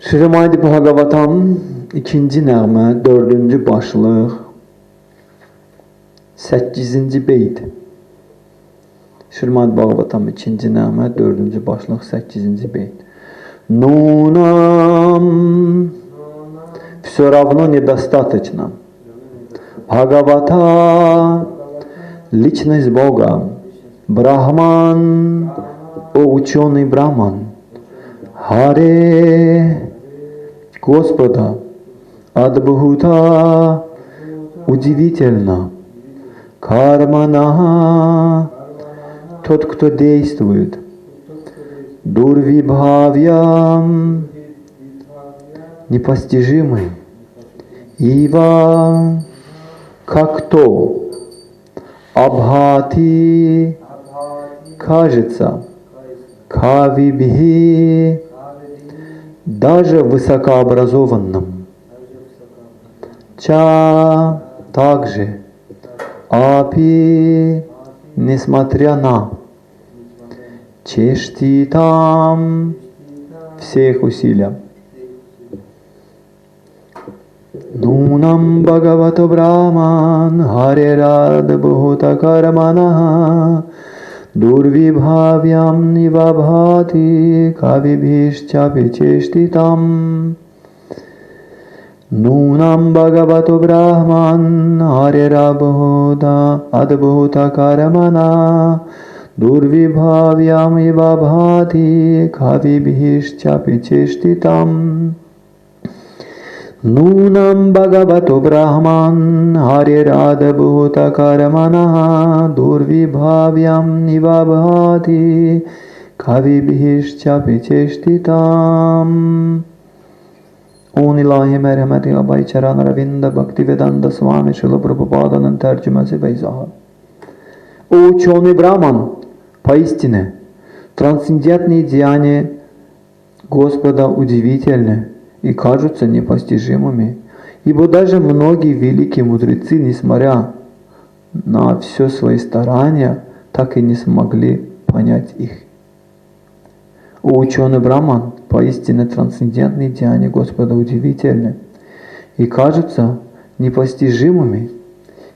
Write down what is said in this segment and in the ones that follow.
Şrimad Bhagavatam 2-ci nəğmə, 4-cü başlıq, 8-ci beyt. Şrimad Bhagavatam 2-ci nəğmə, 4-cü başlıq, 8-ci beyt. Нунам все равно недостаточно. Бхагавата – личность Бога. Брахман – о ученый Брахман. Харе – Господа. Адбхута – удивительно. Кармана – тот, кто действует. Дурвибхавьям – непостижимый. Ива – как то. Абхати – кажется. Кавибхи – даже высокообразованным. Ча – также. Апи – несмотря на. Чештитам – всех усилия. Нунам Бхагавато Брахман Харерад Бхута Кармана Дурвибхавьям Нивабхати Кавибхишчапи Чештитам. Нунам Бхагавато Брахман Харерабхута Адбхута Кармана Дурвибхавьям Ивабхати Кавибхишчапи Чештитам. Нунам Бхагавато Брахман Харерадбхута Кармана Дурвибхавьям Нивабхати Кавибхишчапи Чештитам. On ilahi mərhəməti Abay Çaran Ravinda Bhaktivedanta Swami Шрила Прабхупаданың tərcüməsi və izahı. О ученый Брахман, поистине, трансцендентные деяния Господа удивительны и кажутся непостижимыми, ибо даже многие великие мудрецы, несмотря на все свои старания, так и не смогли понять их. О ученый Брахман, поистине трансцендентные деяния Господа удивительны и кажутся непостижимыми,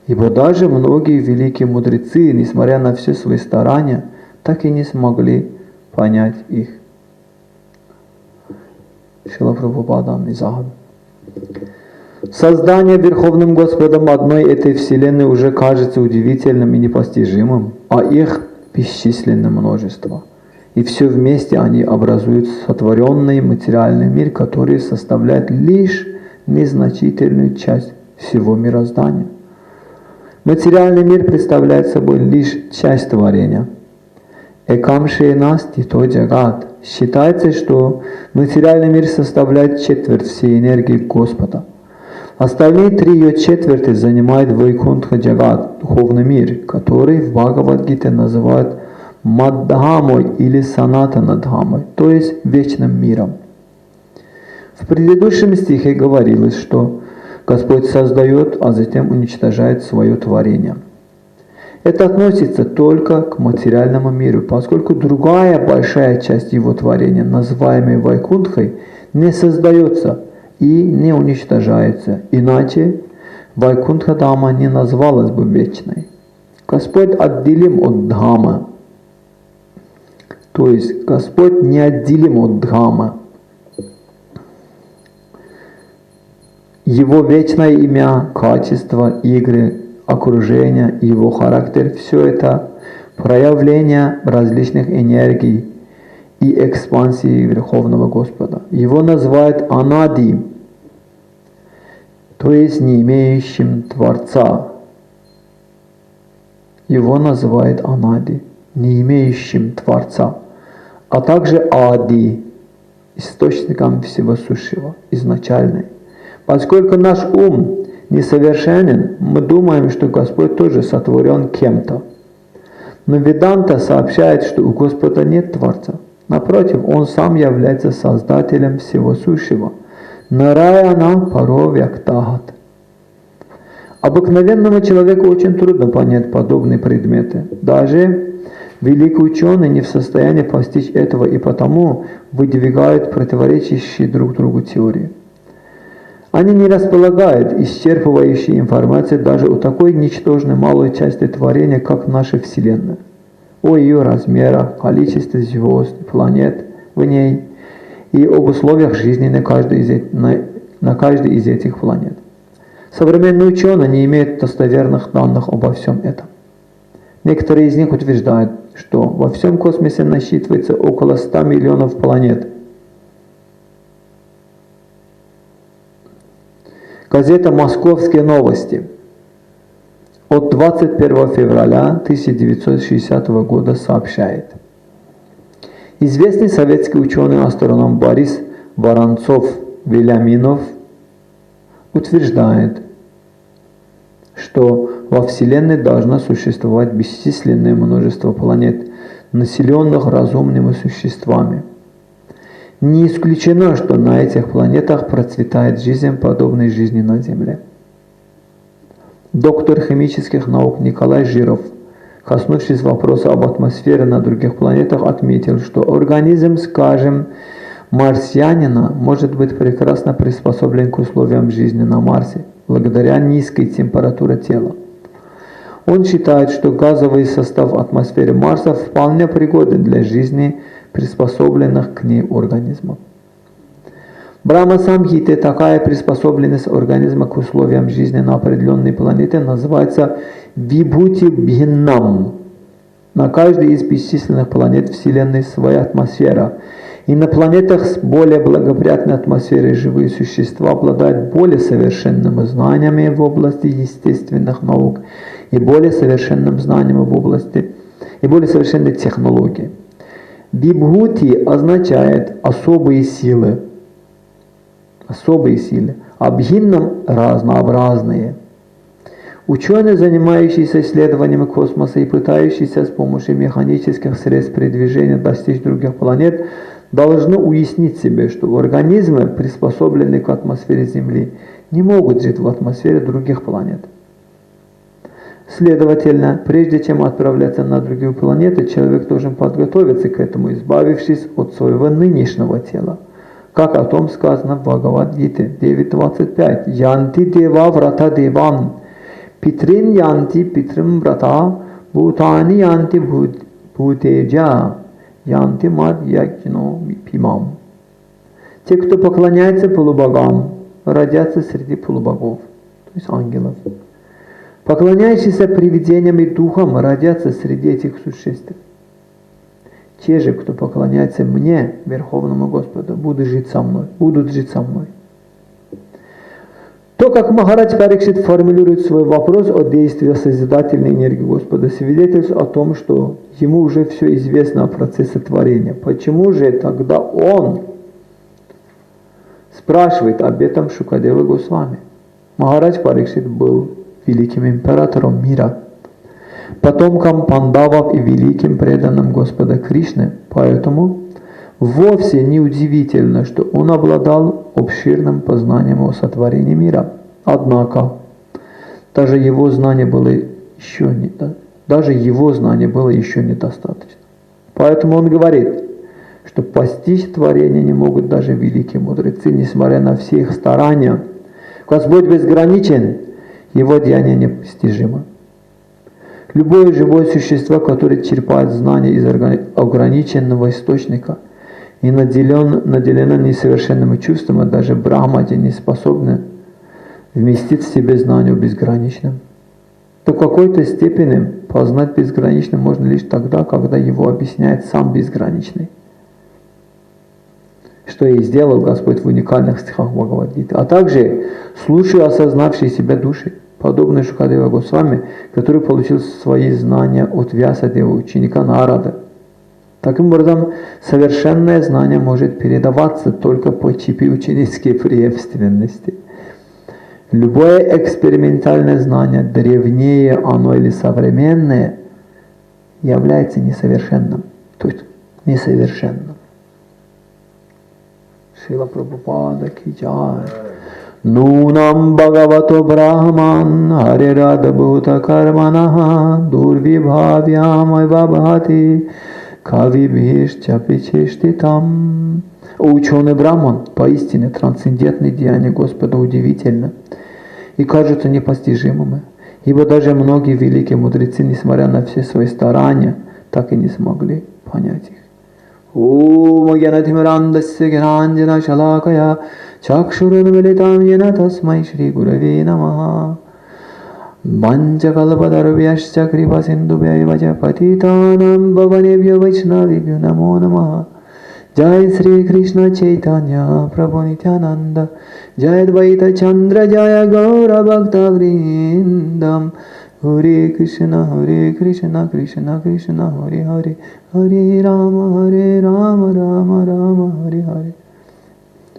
ибо даже многие великие мудрецы, несмотря на все свои старания, так и не смогли понять их. Шрила Прабхупада изахы. Создание Верховным Господом одной этой Вселенной уже кажется удивительным и непостижимым, а их бесчисленное множество. И все вместе они образуют сотворенный материальный мир, который составляет лишь незначительную часть всего мироздания. Материальный мир представляет собой лишь часть творения. Экамше насти то джагат. Считается, что материальный мир составляет четверть всей энергии Господа. Остальные три ее четверти занимает Вайкунтха Джагат, духовный мир, который в Бхагавад-гите называют Маддхамой или Санатанадхамой, то есть вечным миром. В предыдущем стихе говорилось, что Господь создает, а затем уничтожает свое творение. Это относится только к материальному миру, поскольку другая большая часть его творения, называемая Вайкунтхой, не создается и не уничтожается. Иначе Вайкунтха-дхама не назвалась бы вечной. Господь отделим от дхамы. То есть Господь неотделим от дхамы. Его вечное имя, качество, игры, окружение, его характер – все это проявление различных энергий и экспансии Верховного Господа. Его называют Анади, то есть не имеющим Творца. Его называют Анади, не имеющим Творца, а также Ади, источником всего сущего, изначальный. Поскольку наш ум несовершенен, мы думаем, что Господь тоже сотворен кем-то. Но Веданта сообщает, что у Господа нет Творца. Напротив, Он сам является Создателем всего сущего. Нараяна паро вяктахат. Обыкновенному человеку очень трудно понять подобные предметы. Даже Великие ученые не в состоянии постичь этого и потому выдвигают противоречащие друг другу теории. Они не располагают исчерпывающей информацией даже о такой ничтожной малой части творения, как наша Вселенная, о ее размерах, количестве звезд, планет в ней и об условиях жизни на каждой из этих планет. Современные ученые не имеют достоверных данных обо всем этом. Некоторые из них утверждают, что во всем космосе насчитывается около 100 миллионов планет. Газета «Московские новости» от 21 февраля 1960 года сообщает. Известный советский ученый-астроном Борис Воронцов-Вельяминов утверждает, что во Вселенной должно существовать бесчисленное множество планет, населенных разумными существами. Не исключено, что на этих планетах процветает жизнь, подобная жизни на Земле. Доктор химических наук Николай Жиров, коснувшись вопроса об атмосфере на других планетах, отметил, что организм, скажем, марсианина может быть прекрасно приспособлен к условиям жизни на Марсе, благодаря низкой температуре тела. Он считает, что газовый состав атмосферы Марса вполне пригоден для жизни приспособленных к ней организмов. Брахма Самхите такая приспособленность организма к условиям жизни на определенной планете называется вибхути бхиннам. На каждой из бесчисленных планет Вселенной своя атмосфера. И на планетах с более благоприятной атмосферой живые существа обладают более совершенными знаниями в области естественных наук и более совершенным знанием в области и более совершенной технологии. Вибхути означает особые силы, а бхиннам разнообразные. Ученые, занимающиеся исследованиями космоса и пытающиеся с помощью механических средств передвижения достичь других планет, должны уяснить себе, что организмы, приспособленные к атмосфере Земли, не могут жить в атмосфере других планет. Следовательно, прежде чем отправляться на другие планеты, человек должен подготовиться к этому, избавившись от своего нынешнего тела. Как о том сказано в Бхагавад-гите 9.25. «Янти дева врата деван, питрин янти питрим врата, бхутани янти бхутеджа, янти мад яджно пимам». Те, кто поклоняется полубогам, родятся среди полубогов, то есть ангелов. Поклоняющиеся привидениям и духам родятся среди этих существ. Те же, кто поклоняется мне, Верховному Господу, будут жить со мной. То, как Махарадж Парикшит формулирует свой вопрос о действии созидательной энергии Господа, свидетельствует о том, что ему уже все известно о процессе творения. Почему же тогда он спрашивает об этом Шукадева Госвами? Махарадж Парикшит был великим императором мира, потомком пандавов и великим преданным Господа Кришны, поэтому вовсе не удивительно, что он обладал обширным познанием о сотворении мира. Однако, даже его знание было еще недостаточно. Поэтому он говорит, что постичь творение не могут даже великие мудрецы, несмотря на все их старания. Господь безграничен, его деяние непостижимо. Любое живое существо, которое черпает знания из ограниченного источника и наделено несовершенными чувствами, даже Брахмади не способны вместить в себе знание о безграничном. До какой-то степени познать безграничное можно лишь тогда, когда его объясняет сам безграничный. Что и сделал Господь в уникальных стихах Бхагавад-гиты, а также слушая осознавшие себя души, подобные Шукадева Госвами, который получил свои знания от Вьясадева, ученика Нарады. Таким образом, совершенное знание может передаваться только по чипе ученической преемственности. Любое экспериментальное знание, древнее оно или современное, является несовершенным. То есть несовершенным. Шрила Прабхупада ки джай. Nunam bhagavato brahman harirad bhuta karmanaha durvibhavyam bhati kavibhishchapicheshtitam. О ученый Брахман, поистине трансцендентные деяния Господа удивительны и кажутся непостижимыми, ибо даже многие великие мудрецы, несмотря на все свои старания, так и не смогли понять их. Ом гьянатимирандасya гьянанджана шалакая чакшурунмилитам йена тасмай шри гураве намаха. Ванчакалпатарубхьясча крипа синдубхья эва ча патитанам паванебхьо вайшнавебхьо намо намаха. Jai Sri Krishna Chaitanya Prabhu Nityananda Jai Advaita Chandra Jaya Gaura Bhakta Vrindam Hare Krishna Hare Krishna Krishna Krishna Hare Hare Hare Rama Hare Rama Rama Rama Hare Hare.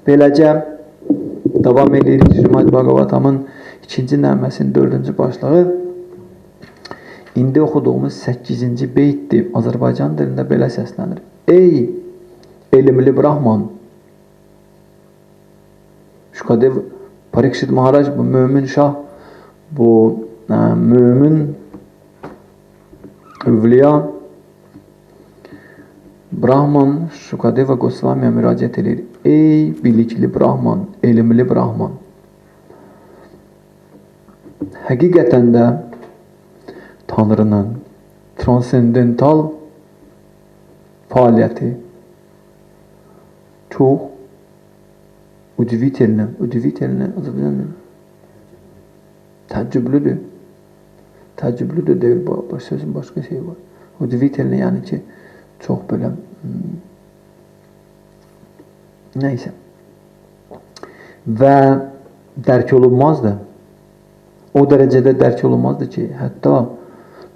Beləcə davam edirik Srimad Bhagavatamın 2-ci nəğməsinin 4-cü başlığı. İndi oxuduğumuz 8-ci beytdir. Azərbaycan dilində belə səslənir. Ey elmli Brahman, Şukadev Parikshit Maharaj, bu mömin şah, bu mömin övliya Brahman Şukadeva Goswami'ye müraciət edir. Ey bilikli Brahman, elmli Brahman, həqiqətən də Tanrının transendental fəaliyyəti çox удивительно, удивительно, təəccüblüdür. Təəccüblüdür deyil, baş sözün başqa şey var. Удивительно, yəni ki, çox belə, neysə. Və dərk olunmazdı. O dərəcədə dərk olunmazdı ki, hətta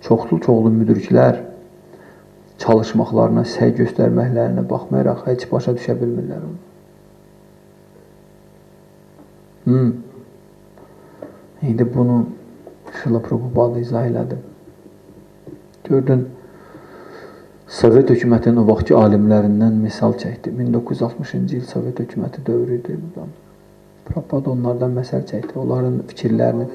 çoxlu-çoxlu müdriklər çalışmaqlarına, səy göstərməklərinə baxmayaraq heç başa düşə bilmirlər onu. İndi bunu Şrila Prabhupada izah elədi. Gördün, Sovet hökumətinin o vaxtki alimlərindən misal çəkdi. 1960-cı il Sovet hökuməti dövrü idi. Prabhupada onlardan məsəl çəkdi, onların fikirlərini.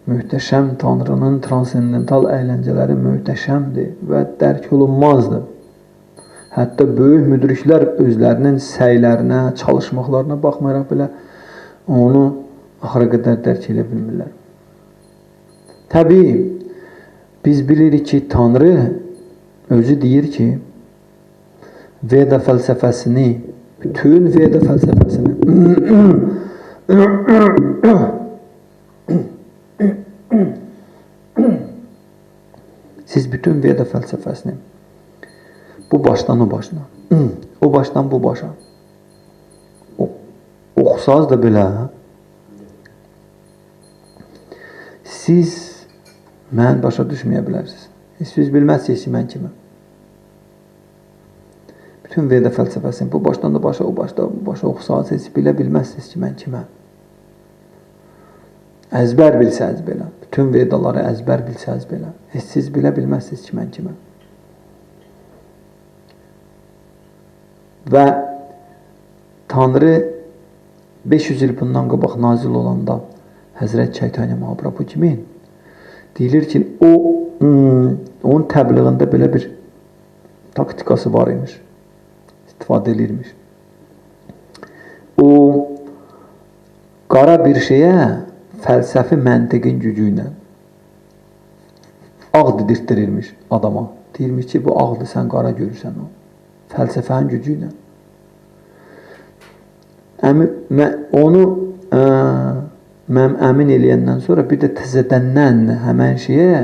Möhtəşəm Tanrının transendental əyləncələri möhtəşəmdir və dərk olunmazdır. Hətta böyük müdriklər özlərinin səylərinə, çalışmaqlarına baxmayaraq belə onu axıra qədər dərk edə bilmirlər. Təbii, biz bilirik ki, Tanrı özü deyir ki, Veda fəlsəfəsini, bütün Veda fəlsəfəsini siz bütün Veda fəlsəfəsini bu başdan o başına, o başdan bu başa oxusaz da belə, siz mən başa düşməyə bilərsiniz. Heç siz bilməzsiniz ki, mən kiməm. Bütün Veda fəlsəfəsini bu başdan da başa, o başdan bu başa oxusaz, heç bilə bilməzsiniz ki, mən kiməm. Əzbər bilsəniz belə, bütün Vedaları əzbər bilsəniz belə, heç siz bilə bilməzsiniz ki, mən kiməm. Və Tanrı 500 il bundan qabaq nazil olanda Həzrət Çaytanya Mahaprabhu kimi deyilir ki, onun təbliğində belə bir taktikası var imiş, istifadə edirmiş. O, qara bir şeyə fəlsəfi məntiqin gücü ilə ağ dedirtdirirmiş adama. Deyirmiş ki, bu ağdır, sən qara görürsən o. Fəlsəfənin gücü ilə. Onu mən əmin eləyəndən sonra bir də təzədəndən həmən şeyə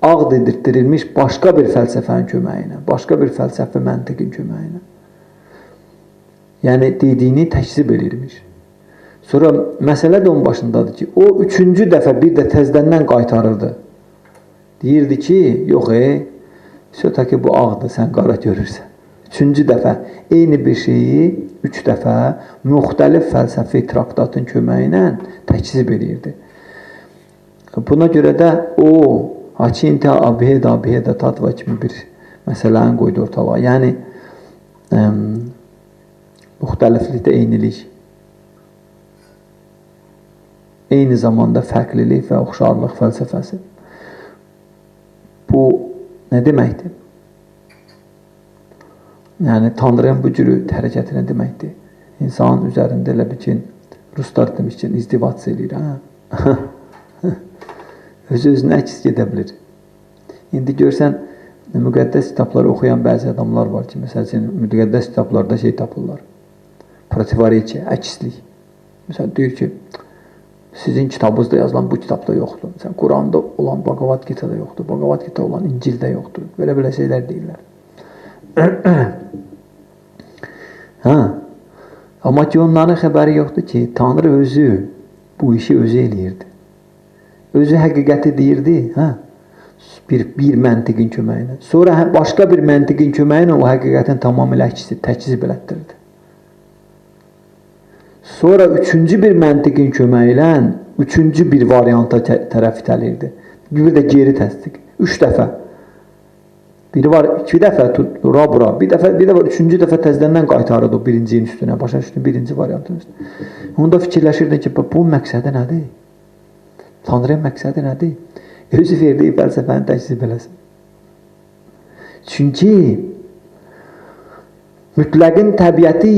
ağ dedirtdirilmiş başqa bir fəlsəfənin köməyi ilə, başqa bir fəlsəfi məntiqin köməyi ilə. Yəni, dediyini təkzib eləyirmiş. Sonra məsələ də onun başındadır ki, o üçüncü dəfə bir də təzdəndən qaytarırdı. Deyirdi ki, yox, sötə ki, bu ağdır, sən qara görürsən. Üçüncü dəfə eyni bir şeyi üç dəfə müxtəlif fəlsəfi traktatın köməyi ilə təkzib eləyirdi. Buna görə də o, Açinta Abheda Abheda Tatva kimi bir məsələni qoydu ortalığa. Yəni, Müxtəliflikdə eynilik. Eyni zamanda fərqlilik və oxşarlıq fəlsəfəsi. Bu nə deməkdir? Yəni, Tanrının bu cürü hərəkəti nə deməkdir? İnsanın üzərində elə bir ki, ruslar demiş ki, izdivac eləyir. Hə? Özü-özünə əks gedə bilir. İndi görsən, müqəddəs kitabları oxuyan bəzi adamlar var ki, məsəl üçün, müqəddəs kitablarda şey tapırlar. Protivareçi, əkslik. Məsələn, deyir ki, sizin kitabınızda yazılan bu kitabda yoxdur. Məsələn, Quranda olan Bhagavad Gita'da yoxdur, Bhagavad Gita olan İncildə yoxdur. Belə-belə şeylər deyirlər. Hə. Amma ki, onların xəbəri yoxdur ki, Tanrı özü bu işi özü eləyirdi. Özü həqiqəti deyirdi, hə? Bir məntiqin köməyi ilə. Sonra başqa bir məntiqin köməyi ilə o həqiqətin tamamilə əksi, təkzib elətdirirdi. Sonra üçüncü bir məntiqin köməyi ilə üçüncü bir varianta tərəf itəlirdi. Bir də geri təsdiq. 3 dəfə. Biri var 2 dəfə ura bura. Bir dəfə, bir də var üçüncü dəfə təzədən qaytarırdı o birincinin üstünə. Başa düşdün, birinci variantın üstünə. Onda fikirləşirdin ki, bunun məqsədi nədir? Tanrının məqsədi nədir? Özü verdiyi fəlsəfəni təkzib eləsin. Çünki mütləqin təbiəti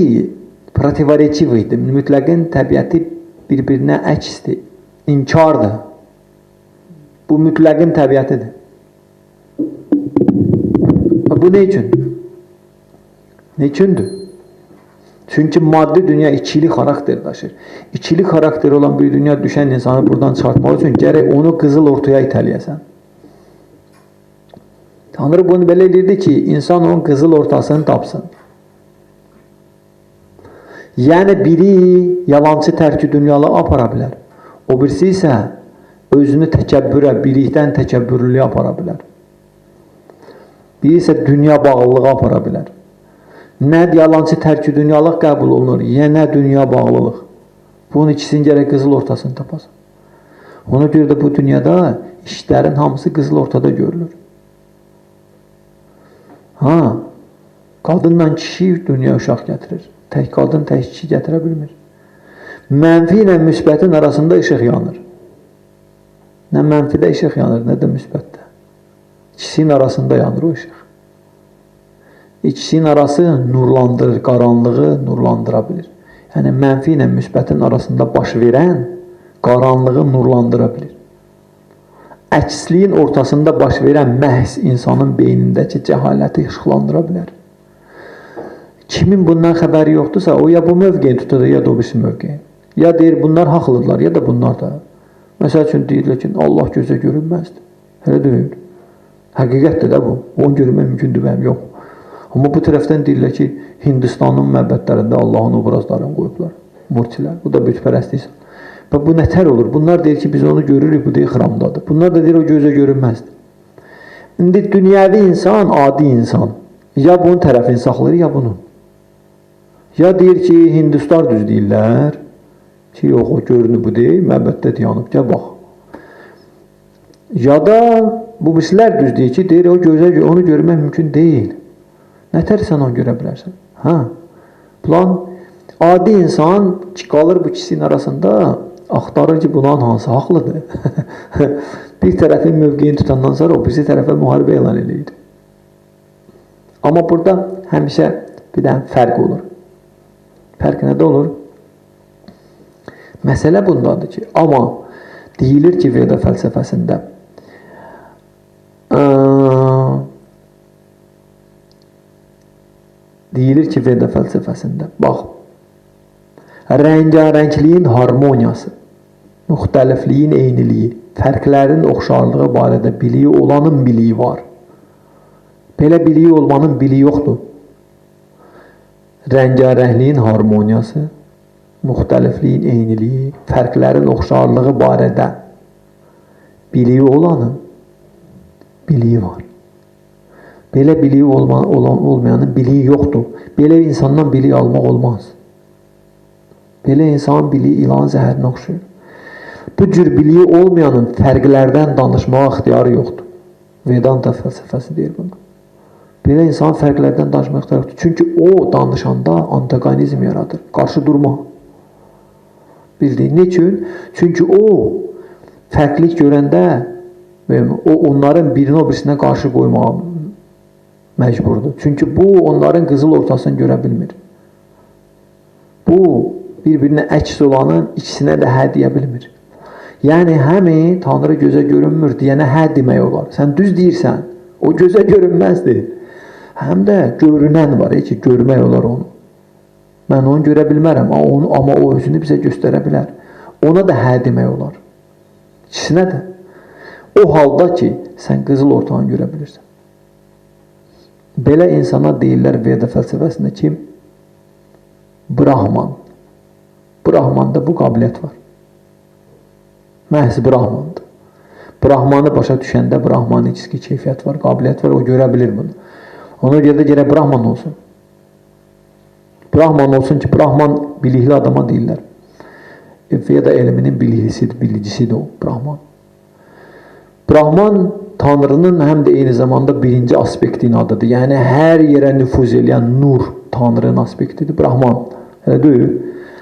protivareçiv idi. Mütləqin təbiəti bir-birinə əksdir, inkardır. Bu mütləqin təbiətidir. Bu nə üçün? Nə üçündür? Çünki maddi dünya ikili xarakter daşır. İkili xarakteri olan bir dünya düşən insanı buradan çıxartmaq üçün gərək onu qızıl ortaya itələyəsən. Tanrı bunu belə edirdi ki, insan onun qızıl ortasını tapsın. Yəni biri yalancı tərki dünyalığı apara bilər. O birisi isə özünü təkəbbürə, bilikdən təkəbbürlüyə apara bilər. Biri isə dünya bağlılığı apara bilər. Nə yalancı tərki dünyalıq qəbul olunur, ya nə dünya bağlılıq. Bunun ikisinin gərək qızıl ortasını tapasan. Ona görə də bu dünyada işlərin hamısı qızıl ortada görülür. Ha, qadınla kişi dünya uşaq gətirir. Tək qadın, tək kişi gətirə bilmir. Mənfi ilə müsbətin arasında işıq yanır. Nə mənfidə işıq yanır, nə də müsbətdə. İkisinin arasında yanır o işıq. İkisinin arası nurlandırır, qaranlığı nurlandıra bilir. Yəni, mənfi ilə müsbətin arasında baş verən qaranlığı nurlandıra bilir. Əksliyin ortasında baş verən məhz insanın beynindəki cəhaləti işıqlandıra bilər. Kimin bundan xəbəri yoxdursa, o ya bu mövqeyini tutur, ya da o birisi mövqeyini. Ya deyir, bunlar haqlıdırlar, ya da bunlar da. Məsəl üçün deyirlər ki, Allah gözə görünməzdir. Elə deyil. Həqiqətdir də bu. Onu görmək mümkündür, mənim yox. Amma bu tərəfdən deyirlər ki, Hindistanın məbədlərində Allahın obrazlarını qoyublar. Murtilər. Bu da bütpərəstlik. Və bu nətər olur? Bunlar deyir ki, biz onu görürük, bu deyir xramdadır. Bunlar da deyir, o gözə görünməzdir. İndi dünyəvi insan, adi insan. Ya bunun tərəfini saxlayır, ya bunun. Ya deyir ki, Hindistan düz deyirlər ki, yox, o görünür bu deyil, məbəddə dayanıb, gəl bax. Ya da bu birisilər düz deyir ki, deyir, o gözə, onu görmək mümkün deyil. Nətər sən onu görə bilərsən? Hə? Plan, adi insan qalır bu ikisinin arasında, axtarır ki, bunların hansı haqlıdır. Bir tərəfin mövqeyini tutandan sonra o birisi tərəfə müharibə elan eləyir. Amma burada həmişə bir dənə fərq olur. Fərq nədə olur? Məsələ bundadır ki, amma deyilir ki, Veda fəlsəfəsində bax, rəngarəngliyin harmoniyası, müxtəlifliyin eyniliyi, fərqlərin oxşarlığı barədə biliyi olanın biliyi var. Belə biliyi olmanın biliyi yoxdur. Rəngarəngliyin harmoniyası, müxtəlifliyin eyniliyi, fərqlərin oxşarlığı barədə biliyi olanın biliyi var. Belə biliyi olmayanın biliyi yoxdur. Belə insandan biliyi almaq olmaz. Belə insanın biliyi ilan zəhərinə oxşayır. Bu cür biliyi olmayanın fərqlərdən danışmağa ixtiyarı yoxdur. Vedanta fəlsəfəsi deyir bunu. Belə insan fərqlərdən danışmaq ixtiyarı yoxdur. Çünki o danışanda antagonizm yaradır, qarşı durma. Bildiyin, niçin? Çünki o fərqlilik görəndə o onların birini o birisinə qarşı qoymağa məcburdur. Çünki bu onların qızıl ortasını görə bilmir. Bu bir-birinə əks olanın ikisinə də hə deyə bilmir. Yəni həmi Tanrı gözə görünmür deyənə hə demək olar. Sən düz deyirsən, o gözə görünməzdir. Həm də görünən var ki, görmək olar onu. Mən onu görə bilmərəm, amma o özünü bizə göstərə bilər. Ona da hə demək olar. İkisinə də. O halda ki, sən qızıl ortanı görə bilirsən. Belə insana deyirlər Veda fəlsəfəsində kim? Brahman. Brahmanda bu qabiliyyət var. Məhz Brahmandır. Brahmanı başa düşəndə Brahmanın içki keyfiyyət var, qabiliyyət var, o görə bilir bunu. Ona görə də gərək Brahman olsun. Brahman olsun ki, Brahman bilikli adama deyirlər. Veda elminin biliklisidir, bilicisidir o, Brahman. Brahman Tanrının həm də eyni zamanda birinci aspektinin adıdır. Yəni, hər yerə nüfuz eləyən nur Tanrının aspektidir, Brahman. Elə deyil,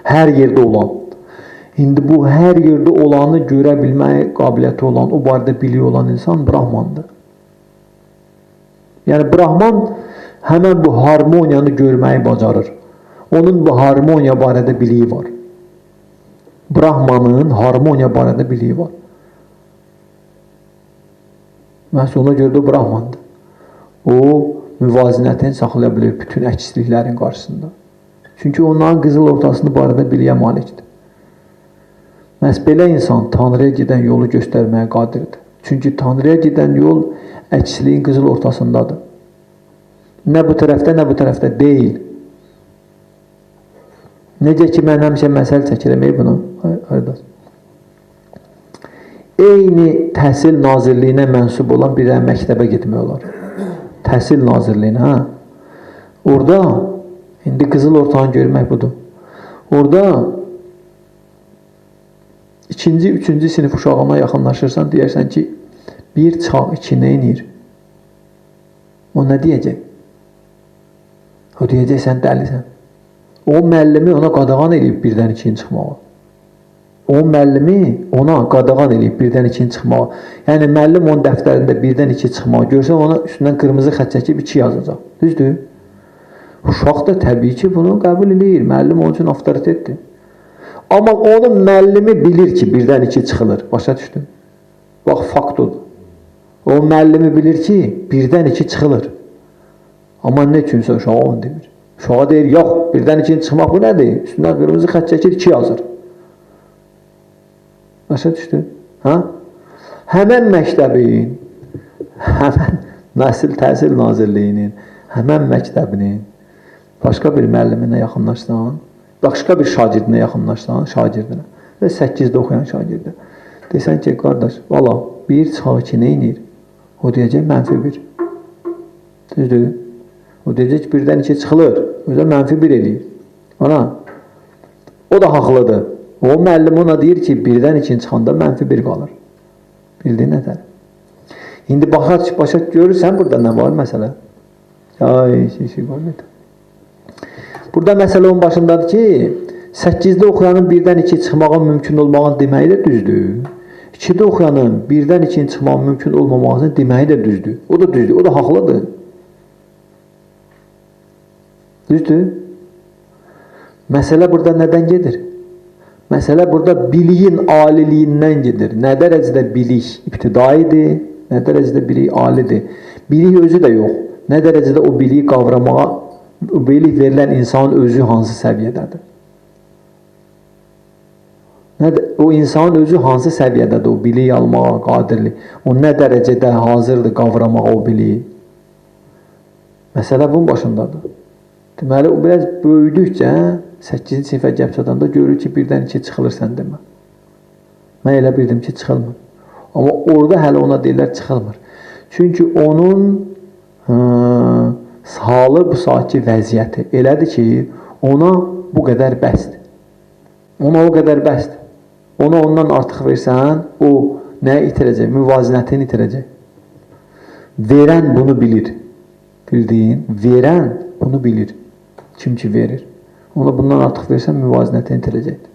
hər yerdə olan. İndi bu hər yerdə olanı görə bilməyə qabiliyyəti olan, o barədə biliyi olan insan Brahmandır. Yəni, Brahman həmən bu harmoniyanı görməyi bacarır. Onun bu harmoniya barədə biliyi var. Brahmanın harmoniya barədə biliyi var. Məhz ona görə də Brahmandır. O, müvazinətini saxlaya bilir bütün əksliklərin qarşısında. Çünki onların qızıl ortasını barədə biliyə malikdir. Məhz belə insan Tanrıya gedən yolu göstərməyə qadirdir. Çünki Tanrıya gedən yol əksliyin qızıl ortasındadır. Nə bu tərəfdə, nə bu tərəfdə deyil. Necə ki, mən həmişə məsəl çəkirəm bunu, qardaş. Eyni Təhsil Nazirliyinə mənsub olan bir məktəbə getmək olar. Təhsil Nazirliyinə, hə? Orada, indi qızıl ortanı görmək budur. Orada ikinci, üçüncü sinif uşağına yaxınlaşırsan, deyərsən ki, 1 çıxaq 2 nə eləyir? O nə deyəcək? O deyəcək, sən dəlisən. O müəllimi ona qadağan eləyib 1-dən 2-ni çıxmağa. O müəllimi ona qadağan eləyib 1-dən 2-ni çıxmağa. Yəni, müəllim onun dəftərində 1-dən 2 çıxmağa görsə, ona üstündən qırmızı xətt çəkib 2 yazacaq. Düzdür? Uşaq da təbii ki, bunu qəbul eləyir. Müəllim onun üçün avtoritetdir. Amma onun müəllimi bilir ki, 1-dən 2 çıxılır. Başa düşdün? Bax, fakt odur. O müəllimi bilir ki, 1-dən 2 çıxılır. Amma nə üçünsə uşağa onu demir. Uşağa deyir, yox, 1-dən 2-ni çıxmaq bu nədir? Üstündən qırmızı xətt çəkir, 2 yazır. Başa düşdün? Hə? Həmən məktəbin, həmən Nəsil Təhsil Nazirliyinin, həmən məktəbinin başqa bir müəlliminə yaxınlaşsan, başqa bir şagirdinə yaxınlaşsan, şagirdinə və 8-də oxuyan şagirdə. Desən ki, qardaş, valla, 1 çıxaq 2 nə eləyir? O deyəcək, mənfi 1. Düzdür? O deyəcək ki, 1-dən 2 çıxılır. Özə mənfi 1 eləyir. Ana, o da haqlıdır. O müəllim ona deyir ki, 1-dən 2 çıxanda mənfi 1 qalır. Bildin nətər? İndi başa görürsən, burada nə var məsələ? Ay, şey var mıydı? Burada məsələ onun başındadır ki, 8-də oxuyanın 1-dən 2 çıxmağın mümkün olmağın deməyi də düzdür. 2-də oxuyanın 1-dən 2-nin çıxmağın mümkün olmamağını deməyi də düzdür. O da düzdür, o da haqlıdır. Düzdür? Məsələ burada nədən gedir? Məsələ burada biliyin aliliyindən gedir. Nə dərəcədə bilik ibtidaidir, nə dərəcədə bilik alidir. Bilik özü də yox. Nə dərəcədə o biliyi qavramağa, o bilik verilən insanın özü hansı səviyyədədir? O insanın özü hansı səviyyədədir o biliyi almağa qadirlik? O nə dərəcədə hazırdır qavramağa o biliyi? Məsələ bunun başındadır. Deməli, o biraz böyüdükcə 8-ci sinifə gəlib çatanda görür ki, 1-dən 2 çıxılır sən demə. Mən elə bildim ki, çıxılmır. Amma orada hələ ona deyirlər, çıxılmır. Çünki onun halı bu saatki vəziyyəti elədir ki, ona bu qədər bəsdir. Ona o qədər bəsdir. Ona ondan artıq versən, o nəyi itirəcək? Müvazinətini itirəcək. Verən bunu bilir. Bildiyin, verən bunu bilir. Kim ki verir. Ona bundan artıq versən müvazinəti itirəcəkdir.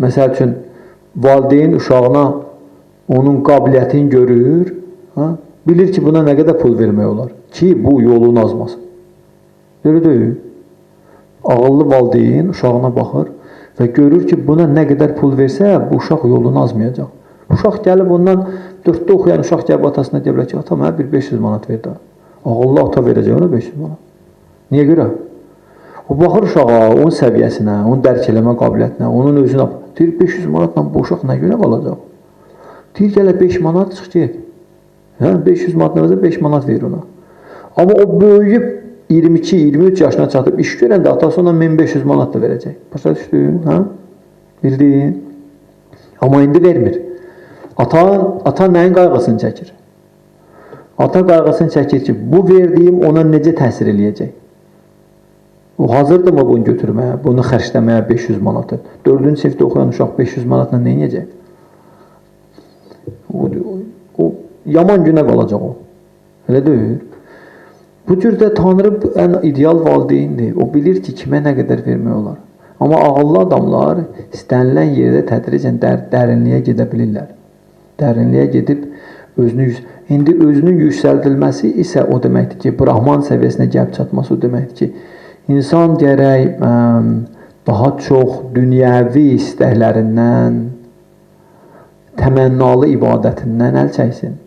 Məsəl üçün, valideyn uşağına onun qabiliyyətini görür, ha? Bilir ki, buna nə qədər pul vermək olar ki, bu yolunu azmasın. Öyle deyil. Ağıllı valideyn uşağına baxır və görür ki, buna nə qədər pul versə, bu uşaq yolunu azmayacaq. Uşaq gəlib ondan 4-də oxuyan uşaq gəlib atasına deyə bilər ki, ata mənə bir 500 manat ver də. Ağıllı ata verəcək ona 500 manat. Niyə görə? O baxır uşağa, onun səviyyəsinə, onun dərk eləmə qabiliyyətinə, onun özünə. Deyir, 500 manatla bu uşaq nə görə qalacaq? Deyir, gələ 5 manat çıx get. Hə, 500 manat nəvəzə 5 manat verir ona. Amma o böyüyüb 22-23 yaşına çatıb iş görəndə atası ona 1500 manat da verəcək. Başa düşdün? Hə? Bildin? Amma indi vermir. Ata nəyin qayğısını çəkir? Ata qayğısını çəkir ki, bu verdiyim ona necə təsir eləyəcək? O hazırdırmı bunu götürməyə, bunu xərcləməyə 500 manatı? 4-cü sinifdə oxuyan uşaq 500 manatla nə edəcək? O yaman günə qalacaq o. Elə deyil. Bu cür də Tanrı ən ideal valideyndir. O bilir ki, kimə nə qədər vermək olar. Amma ağıllı adamlar istənilən yerdə tədricən dərinliyə gedə bilirlər. Dərinliyə gedib özünü, indi özünün yüksəldilməsi isə o deməkdir ki, Brahman səviyyəsinə gəlib çatması o deməkdir ki, İnsan gərək daha çox dünyəvi istəklərindən, təmənnalı ibadətindən əl çəksin.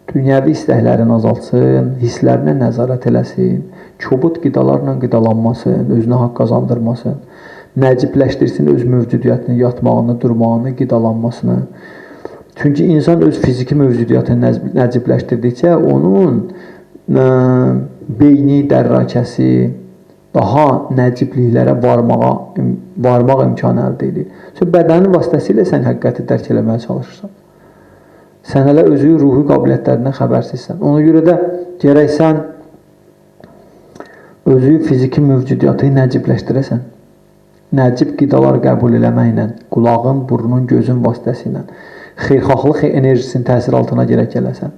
Dünyəvi istəklərini azaltsın, hisslərinə nəzarət eləsin, kobud qidalarla qidalanmasın, özünə haqq qazandırmasın, nəcibləşdirsin öz mövcudiyyətini, yatmağını, durmağını, qidalanmasını. Çünki insan öz fiziki mövcudiyyətini nəcibləşdirdikcə onun beyni, dərrakəsi daha nəcibliklərə varmaq imkanı əldə edir. Çünki bədənin vasitəsilə sən həqiqəti dərk eləməyə çalışırsan. Sən hələ özü ruhi qabiliyyətlərindən xəbərsizsən. Ona görə də gərək sən özü fiziki mövcudiyyatı nəcibləşdirəsən. Nəcib qidalar qəbul eləməklə, qulağın, burnun, gözün vasitəsilə, xeyirxahlıq enerjisinin təsir altına gərək gələsən.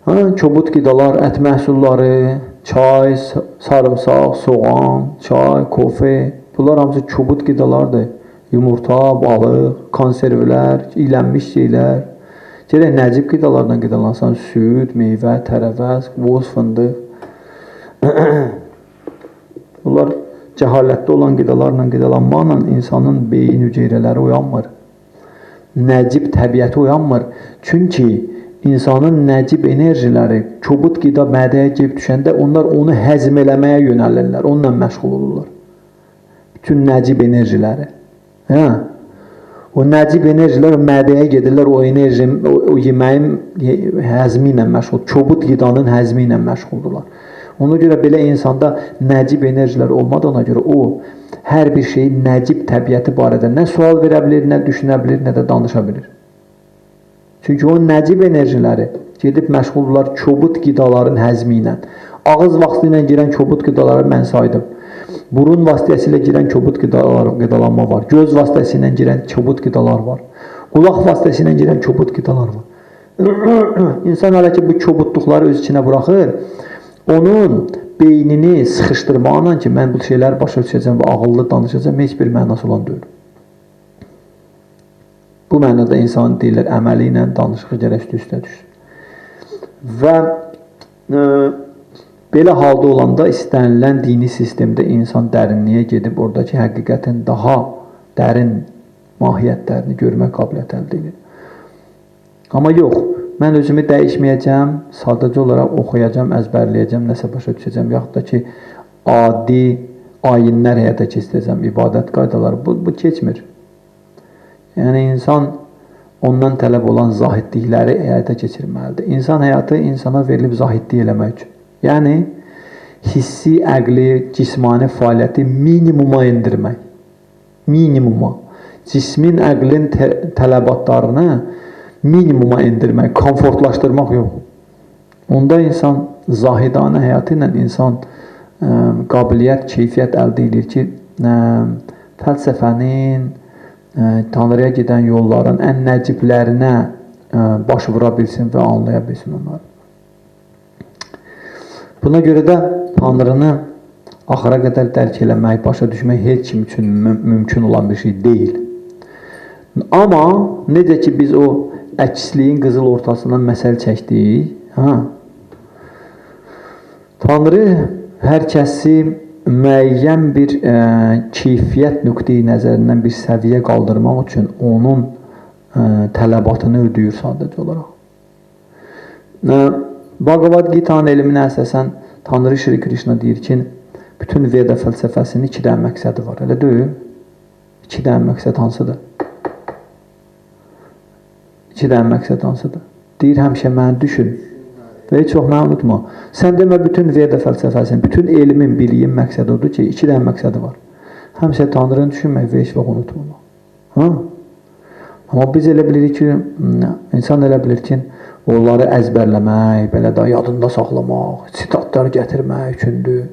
Kobud qidalar, ət məhsulları, çay, sarımsaq, soğan, çay, kofe, bunlar hamısı kobud qidalardır. Yumurta, balıq, konservlər, iylənmiş şeylər. Gərək nəcib qidalardan qidalansan, süd, meyvə, tərəvəz, qoz, fındıq. Bunlar cəhalətdə olan qidalarla qidalanmaqla insanın beyin hüceyrələri oyanmır. Nəcib təbiəti oyanmır. Çünki insanın nəcib enerjiləri kobud qida mədəyə gəlib düşəndə onlar onu həzm eləməyə yönəlirlər, onunla məşğul olurlar. Bütün nəcib enerjiləri. Hə? O nəcib enerjilər mədəyə gedirlər, o enerji, o yeməyin həzmi ilə məşğul, kobud qidanın həzmi ilə məşğuldurlar. Ona görə belə insanda nəcib enerjilər olmadığına görə o hər bir şeyi nəcib təbiəti barədə nə sual verə bilir, nə düşünə bilir, nə də danışa bilir. Çünki o nəcib enerjiləri gedib məşğuldurlar kobud qidaların həzmi ilə. Ağız vasitəsilə ilə girən kobud qidaları mən saydım. Burun vasitəsilə girən kobud qidalanma var. Göz vasitəsilə girən kobud qidalar var. Qulaq vasitəsilə girən kobud qidalar var. İnsan hələ ki bu kobudluqları öz içinə buraxır, onun beynini sıxışdırmaqla ki, mən bu şeyləri başa düşəcəm və ağıllı danışacağam, heç bir mənası olan deyil. Bu mənada insan deyirlər, əməli ilə danışığı gərək üst-üstə düşsün. Və belə halda olanda istənilən dini sistemdə insan dərinliyə gedib oradakı həqiqətin daha dərin mahiyyətlərini görmək qabiliyyəti əldə edir. Amma yox, mən özümü dəyişməyəcəm, sadəcə olaraq oxuyacam, əzbərləyəcəm, nəsə başa düşəcəm, yaxud da ki, adi ayinlər həyata keçirəcəm, ibadət qaydaları, bu keçmir. Yəni, insan ondan tələb olan zahidlikləri həyata keçirməlidir. İnsan həyatı insana verilib zahidlik eləmək üçün. Yəni, hissi, əqli, cismani fəaliyyəti minimuma endirmək. Minimuma. Cismin, əqlin tələbatlarını minimuma endirmək, komfortlaşdırmaq yox. Onda insan zahidanə həyatı ilə insan qabiliyyət, keyfiyyət əldə edir ki, fəlsəfənin, Tanrıya gedən yolların ən nəciblərinə baş vura bilsin və anlaya bilsin onları. Buna görə də Tanrını axıra qədər dərk eləmək, başa düşmək heç kim üçün mümkün olan bir şey deyil. Amma necə ki biz o əksliyin qızıl ortasından məsəl çəkdik, ha? Tanrı hər kəsi müəyyən bir keyfiyyət nöqteyi nəzərindən bir səviyyə qaldırmaq üçün onun tələbatını ödəyir sadəcə olaraq. Bhagavad Gita'nın elminə əsasən Tanrı Şri Krishna deyir ki, bütün Veda fəlsəfəsinin iki dənə məqsədi var. Elə deyil? İki dənə məqsəd hansıdır? İki dənə məqsəd hansıdır? Deyir, həmişə məni düşün və heç vaxt məni unutma. Sən demə, bütün Veda fəlsəfəsinin, bütün elmin, biliyin məqsədi odur ki, iki dənə məqsədi var. Həmişə Tanrını düşünmək və heç vaxt unutmamaq. Ha? Amma biz elə bilirik ki, insan elə bilir ki, onları əzbərləmək, belə də yadında saxlamaq, sitatlar gətirmək üçündür,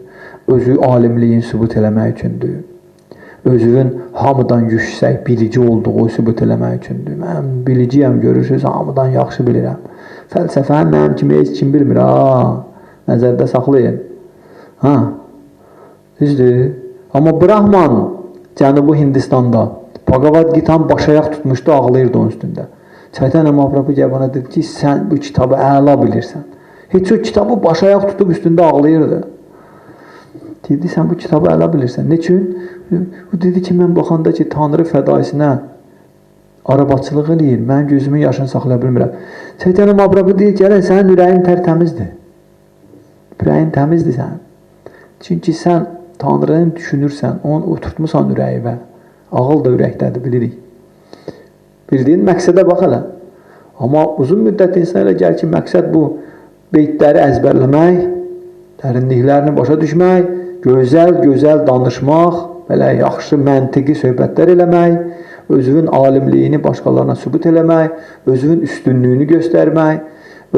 özü alimliyin sübut eləmək üçündür, özünün hamıdan yüksək bilici olduğu sübut eləmək üçündür. Mən biliciyəm, görürsünüz, hamıdan yaxşı bilirəm. Fəlsəfəni mənim kimi heç kim bilmir, ha, nəzərdə saxlayın. Ha, düzdür. Amma Brahman Cənubi Hindistanda Bhagavad Gita'nı başayaq tutmuşdu, ağlayırdı onun üstündə. Çaytanya Mahaprabhu gəlib ona dedi ki, sən bu kitabı əla bilirsən. Heç o kitabı başayaq tutub üstündə ağlayırdı. Dedi, sən bu kitabı əla bilirsən. Neçün? O dedi ki, mən baxanda ki, Tanrı fədaisinə arabaçılıq eləyir, mən gözümün yaşını saxlaya bilmirəm. Çaytanya Mahaprabhu deyir ki, hələ sənin ürəyin tərtəmizdir. Ürəyin təmizdir sənin. Çünki sən Tanrını düşünürsən, onu oturtmusan ürəyivə. Ağıl da ürəkdədir, bilirik. Bildiyin məqsədə bax hələ. Amma uzun müddət insan elə gəlir ki, məqsəd bu beytləri əzbərləmək, dərinliklərini başa düşmək, gözəl-gözəl danışmaq, belə yaxşı məntiqi söhbətlər eləmək, özünün alimliyini başqalarına sübut eləmək, özünün üstünlüyünü göstərmək,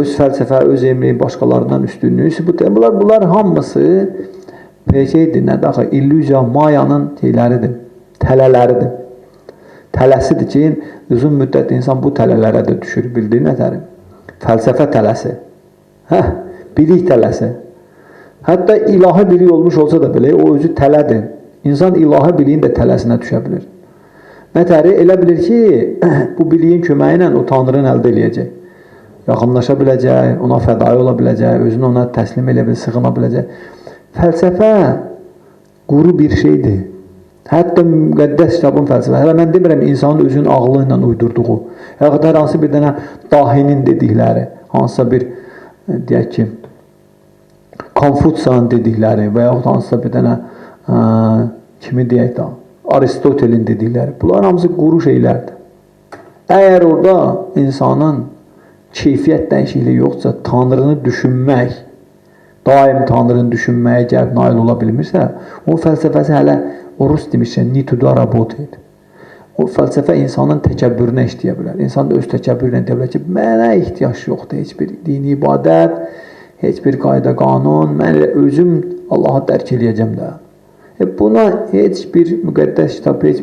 öz fəlsəfə, öz elmini başqalarından üstünlüyünü sübut eləmək. Bunlar hamısı şeydir, nədir axı? İllüziya, mayanın şeyləridir, tələləridir. Tələsidir ki, uzun müddət insan bu tələlərə də düşür, bildiyin nətərim? Fəlsəfə tələsi, hə, bilik tələsi. Hətta ilahi bilik olmuş olsa da belə, o özü tələdir. İnsan ilahi biliyin də tələsinə düşə bilir. Nətəri? Elə bilir ki, bu biliyin köməyi ilə o Tanrını əldə eləyəcək. Yaxınlaşa biləcək, ona fədai ola biləcək, özünü ona təslim eləyə biləcək, sığına biləcək. Fəlsəfə quru bir şeydir. Hətta müqəddəs kitabın fəlsəfə. Hələ mən demirəm insanın özünün ağlı ilə uydurduğu, yaxud hər hansı bir dənə dahinin dedikləri, hansısa bir, deyək ki, Konfutsiyanın dedikləri və yaxud hansısa bir dənə, kimi deyək də, Aristotelin dedikləri. Bunlar hamısı quru şeylərdir. Əgər orada insanın keyfiyyət dəyişikliyi yoxdursa, Tanrını düşünmək, daim Tanrını düşünməyə gəlib nail ola bilmirsə, o fəlsəfəsi hələ o rus demişsə, ni tuda работает. O fəlsəfə insanın təkəbbürünə işləyə bilər. İnsan da öz təkəbbürünə deyə bilər ki, mənə ehtiyac yoxdur heç bir dini ibadət, heç bir qayda qanun, mən elə özüm Allahı dərk eləyəcəm də. Buna heç bir müqəddəs kitab, heç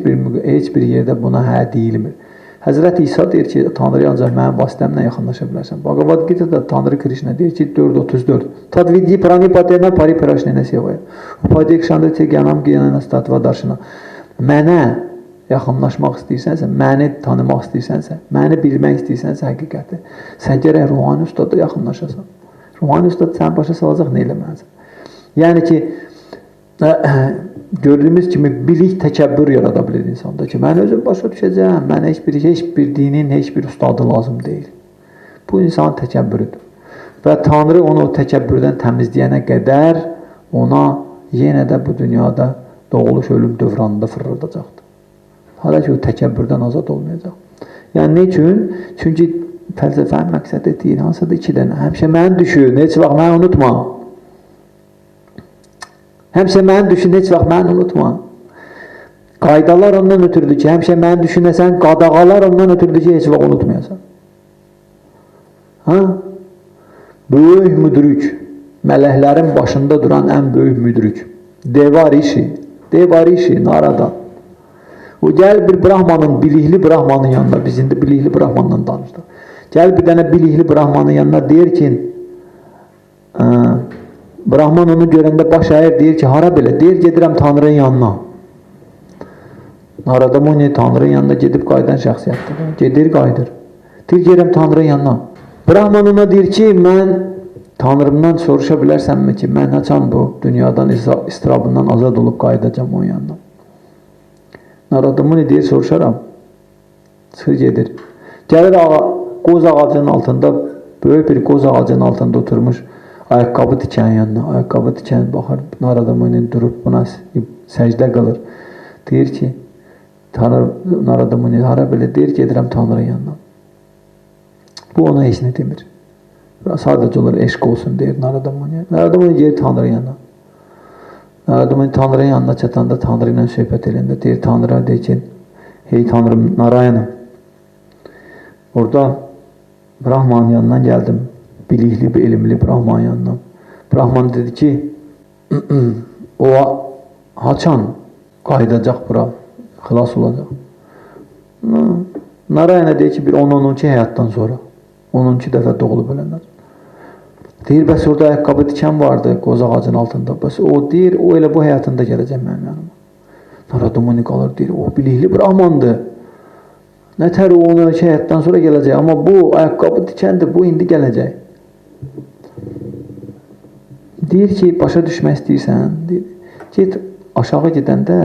bir yerdə buna hə deyilmir. Həzrət İsa deyir ki, Tanrıya ancaq mənim vasitəmlə yaxınlaşa bilərsən. Bhagavad Gita'da Tanrı Krishna deyir ki, 4.34. Tadvidhi pranipatena pariprashnena sevaya. Upadekşandati gyanam gyanana statva darshana. Mənə yaxınlaşmaq istəyirsənsə, məni tanımaq istəyirsənsə, məni bilmək istəyirsənsə həqiqəti, sən gərək ruhani ustada yaxınlaşasan. Ruhani ustad səni başa salacaq, nə eləməlisən? Yəni ki, gördüyümüz kimi bilik təkəbbür yarada bilir insanda ki, mən özüm başa düşəcəm, mənə heç bir dinin, heç bir ustadı lazım deyil. Bu insanın təkəbbürüdür. Və Tanrı onu o təkəbbürdən təmizləyənə qədər ona yenə də bu dünyada doğuluş ölüm dövranında fırıldacaqdır. Hələ ki, o təkəbbürdən azad olmayacaq. Yəni, nə üçün? Çünki fəlsəfənin məqsədi deyil, hansısa da iki dənə. Həmişə məni düşün, heç vaxt məni unutma. Həmişə məni düşün, heç vaxt məni unutma. Qaydalar ondan ötürdür ki, həmişə məni düşünəsən, qadağalar ondan ötürdür ki, heç vaxt unutmayasan. Ha? Böyük müdrik, mələklərin başında duran ən böyük müdrik. Deva Rishi, Deva Rishi, Narada. O gəl bir Brahmanın, bilikli Brahmanın yanına, biz indi bilikli Brahmanla danışdıq. Gəl bir dənə bilikli Brahmanın yanına, deyir ki, Brahman onu görəndə baş əyir, deyir ki, hara belə? Deyir, gedirəm Tanrının yanına. Narada Muni Tanrının yanına gedib qayıdan şəxsiyyətdir. Gedir, qayıdır. Deyir, gedirəm Tanrının yanına. Brahman ona deyir ki, mən Tanrımdan soruşa bilərsənmi ki, mən haçan bu dünyadan, istirabından azad olub qayıdacam onun yanına. Narada Muni deyir, soruşaram. Çıxır, gedir. Gəlir qoz ağacının altında, böyük bir qoz ağacının altında oturmuş ayaqqabı tikən yanına. Ayaqqabı tikən baxır, Narada Muni durub buna səcdə qılır. Deyir ki, Narada Muni hara belə? Deyir, gedirəm Tanrının yanına. Bu ona heç nə demir. Sadəcə olaraq eşq olsun deyir Narada Muniyə. Narada Muni gedir Tanrının yanına. Narada Muni Tanrının yanına çatanda Tanrı ilə söhbət eləyəndə deyir Tanrıya, deyir ki, hey Tanrım, Narayanım. Orada Brahmanın yanından gəldim. Bilikli, bir elmli Brahman yanından. Brahman dedi ki, o haçan qayıdacaq bura, xilas olacaq. Narayana deyir ki, bir 10-12 həyatdan sonra. 10-12 dəfə doğulub öləndən. Deyir, bəs orada ayaqqabı tikən vardı qoz ağacının altında. Bəs o deyir, o elə bu həyatında gələcək mənim yanıma. Narada Muni qalır, deyir, o bilikli Brahmandır. Nətər o 12 həyatdan sonra gələcək, amma bu ayaqqabı tikəndir, bu indi gələcək. Deyir ki, başa düşmək istəyirsən, deyir, get aşağı gedəndə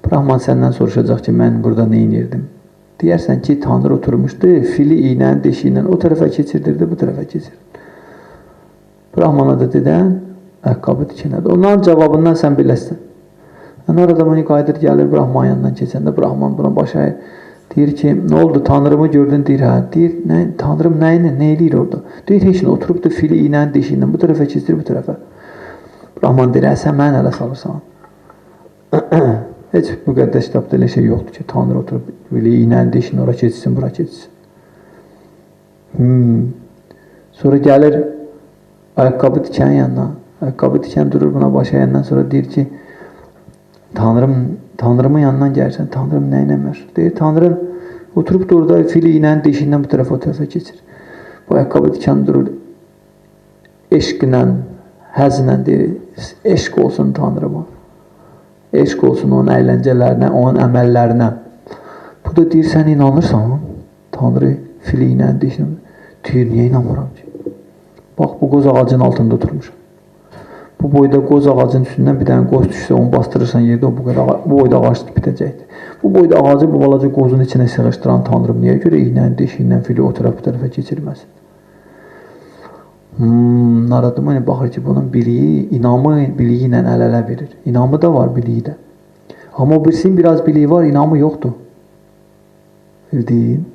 Brahman səndən soruşacaq ki, mən burada nə edirdim? Deyərsən ki, Tanrı oturmuşdu, fili iynənin deşiyi ilə o tərəfə keçirdirdi, bu tərəfə keçirdi. Brahmana da dedən, ayaqqabı tikənədir. Onların cavabından sən biləsən. Narada Muni qayıdır, gəlir Brahman yanından keçəndə Brahman buna baş əyir. Deyir ki, nə oldu, Tanrımı gördün? Deyir, hə. Deyir, nə, Tanrım nə ilə, nə eləyir orada? Deyir, heç nə, oturubdu fili iynənin deşiyi ilə bu tərəfə keçirir, bu tərəfə. Brahman deyir, hə, sən məni ələ salırsan. Heç müqəddəs kitabda elə şey yoxdur ki, Tanrı oturub fili iynənin deşiyini ora keçsin, bura keçsin. Sonra gəlir ayaqqabı tikən yanına. Ayaqqabı tikən durur buna baş əyəndən sonra deyir ki, Tanrımın yanından gəlirsən, Tanrım nə ilə məşğul? Deyir, Tanrım oturub da orada fili iynənin deşiyindən bu tərəfə, o tərəfə keçir. Bu ayaqqabı tikən durur, eşqlə, həzlə deyir, eşq olsun Tanrıma. Eşq olsun onun əyləncələrinə, onun əməllərinə. Bu da deyir, sən inanırsan, Tanrı fili iynənin deşiyindən. Deyir, niyə inanmıram ki? Bax, bu qoz ağacının altında oturmuşam. Bu boyda qoz ağacının üstündən bir dənə qoz düşsə, onu bastırırsan yerdə, o bu qədər, bu boyda ağac bitəcəkdir. Bu boyda ağacı bu balaca qozun içinə sığışdıran Tanrım niyə görə iynənin deşiyindən fili o tərəf bu tərəfə keçirməsin? Narada Muni baxır ki, bunun biliyi, inamı biliyi ilə əl-ələ verir. İnamı da var, biliyi də. Amma o birisinin biraz biliyi var, inamı yoxdur. Bildin?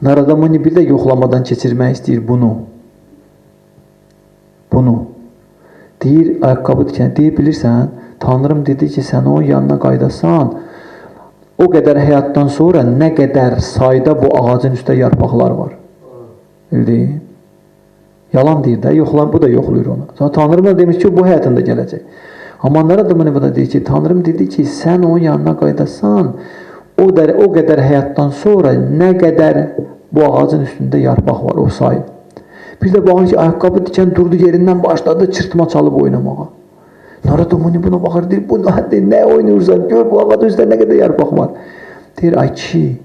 Narada Muni bir də yoxlamadan keçirmək istəyir bunu. Bunu. Deyir, ayaqqabı tikən, deyir, bilirsən, Tanrım dedi ki, sən onun yanına qayıdasan, o qədər həyatdan sonra nə qədər sayda bu ağacın üstə yarpaqlar var. Bildin? Yalan deyir də, yoxlan, bu da yoxlayır ona. Sonra Tanrım da demiş ki, bu həyatında gələcək. Amma Narada Muni buna deyir ki, Tanrım dedi ki, sən onun yanına qayıdasan, o qədər həyatdan sonra nə qədər bu ağacın üstündə yarpaq var, o say. Bir də baxır ki, ayaqqabı tikən durdu yerindən başladı çırtma çalıb oynamağa. Narada Muni buna baxır, deyir, bu nə oynayırsan, gör bu ağacın üstündə nə qədər yarpaq var. Deyir, ay kişi,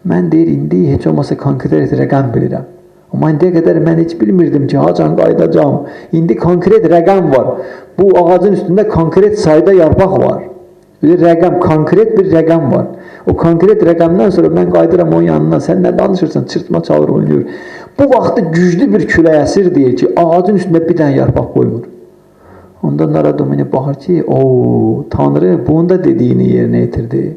mən deyir, indi heç olmasa konkret rəqəm bilirəm. Amma indiyə qədər mən heç bilmirdim ki, haçan qayıdacam. İndi konkret rəqəm var. Bu ağacın üstündə konkret sayda yarpaq var. Bir rəqəm, konkret bir rəqəm var. O konkret rəqəmdən sonra mən qayıdıram onun yanına. Sən nə danışırsan? Çırtma çalır, oynayır. Bu vaxtda güclü bir külək əsir deyir ki, ağacın üstündə bir dənə yarpaq qoymur. Onda Narada Muni baxır ki, o Tanrı bunun da dediyini yerinə yetirdi.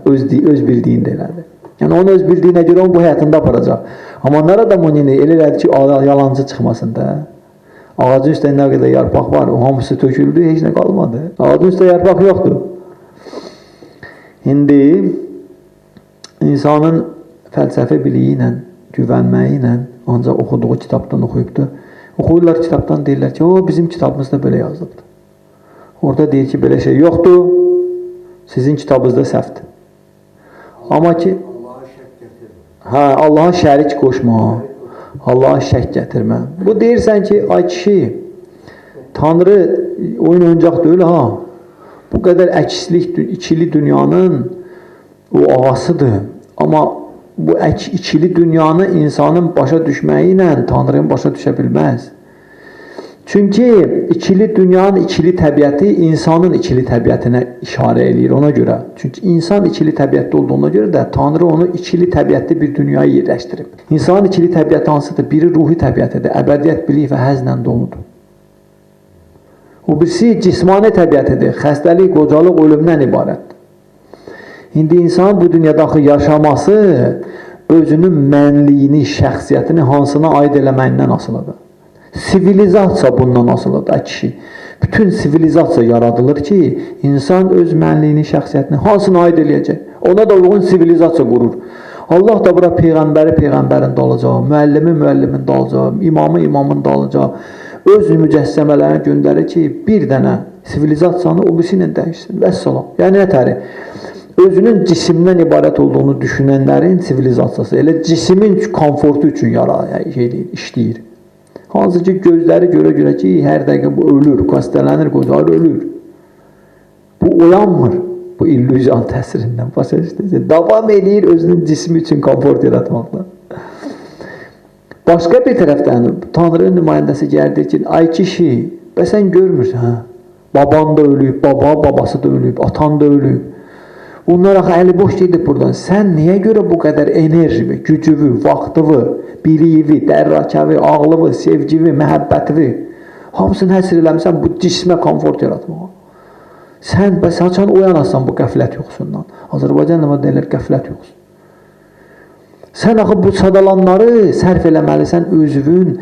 Öz bildiyini də elədi. Yəni onun öz bildiyinə görə onu bu həyatında aparacaq. Amma Narada Munini elə elədi ki, yalancı çıxmasın da. Ağacın üstündə nə qədər yarpaq var, o hamısı töküldü, heç nə qalmadı. Ağacın üstündə yarpaq yoxdur. İndi insanın fəlsəfi biliyi ilə, güvənməyi ilə ancaq oxuduğu kitabdan oxuyubdur. Oxuyurlar kitabdan, deyirlər ki, o bizim kitabımızda belə yazılıbdır. Orada deyir ki, belə şey yoxdur, sizin kitabınızda səhvdir. Amma ki, hə, Allaha şərik qoşma. Allaha şək gətirmə. Bu deyirsən ki, ay kişi, Tanrı oyun oyuncaq deyil ha. Bu qədər əkslik, ikili dünyanın o ağasıdır. Amma bu ikili dünyanı insanın başa düşməyi ilə Tanrının başa düşə bilməz. Çünki ikili dünyanın ikili təbiəti insanın ikili təbiətinə işarə eləyir ona görə. Çünki insan ikili təbiətdə olduğuna görə də Tanrı onu ikili təbiətli bir dünyaya yerləşdirib. İnsanın ikili təbiəti hansıdır? Biri ruhi təbiətidir, əbədiyyət, bilik və həzlə doludur. O birisi cismani təbiətidir, xəstəlik, qocalıq, ölümdən ibarətdir. İndi insanın bu dünyada axı yaşaması özünün mənliyini, şəxsiyyətini hansına aid eləməyindən asılıdır. Sivilizasiya bundan asılıdır, ay kişi. Bütün sivilizasiya yaradılır ki, insan öz mənliyini, şəxsiyyətini hansına aid eləyəcək? Ona da uyğun sivilizasiya qurur. Allah da bura peyğəmbəri peyğəmbərin dalacağı, müəllimi müəllimin dalacağı, imamı imamın dalacağı, öz mücəssəmələrini göndərir ki, bir dənə sivilizasiyanı o birisi ilə dəyişsin. Vəssalam. Yəni nə təri? Özünün cisimdən ibarət olduğunu düşünənlərin sivilizasiyası elə cismin komfortu üçün işləyir. Hansı ki, gözləri görə-görə ki, hər dəqiqə bu ölür, xəstələnir, qocalır, ölür. Bu oyanmır bu illüzyon təsirindən. Başa düşdünüz? Davam eləyir özünün cismi üçün komfort yaratmaqla. Başqa bir tərəfdən Tanrının nümayəndəsi gəldir ki, ay kişi, bəs sən görmürsən, hə? Baban da ölüb, babası da ölüb, atan da ölüb. Bunlar axı əli boş gedib buradan. Sən niyə görə bu qədər enerjini, gücünü, vaxtını, biliyini, dərrakəvi, ağlını, sevgini, məhəbbətini hamısını həsr eləmisən bu cismə komfort yaratmağa. Sən bəs haçan oyanasan bu qəflət yuxusundan? Azərbaycan dilində deyirlər qəflət yuxusu. Sən axı bu sadalanları sərf eləməlisən özünün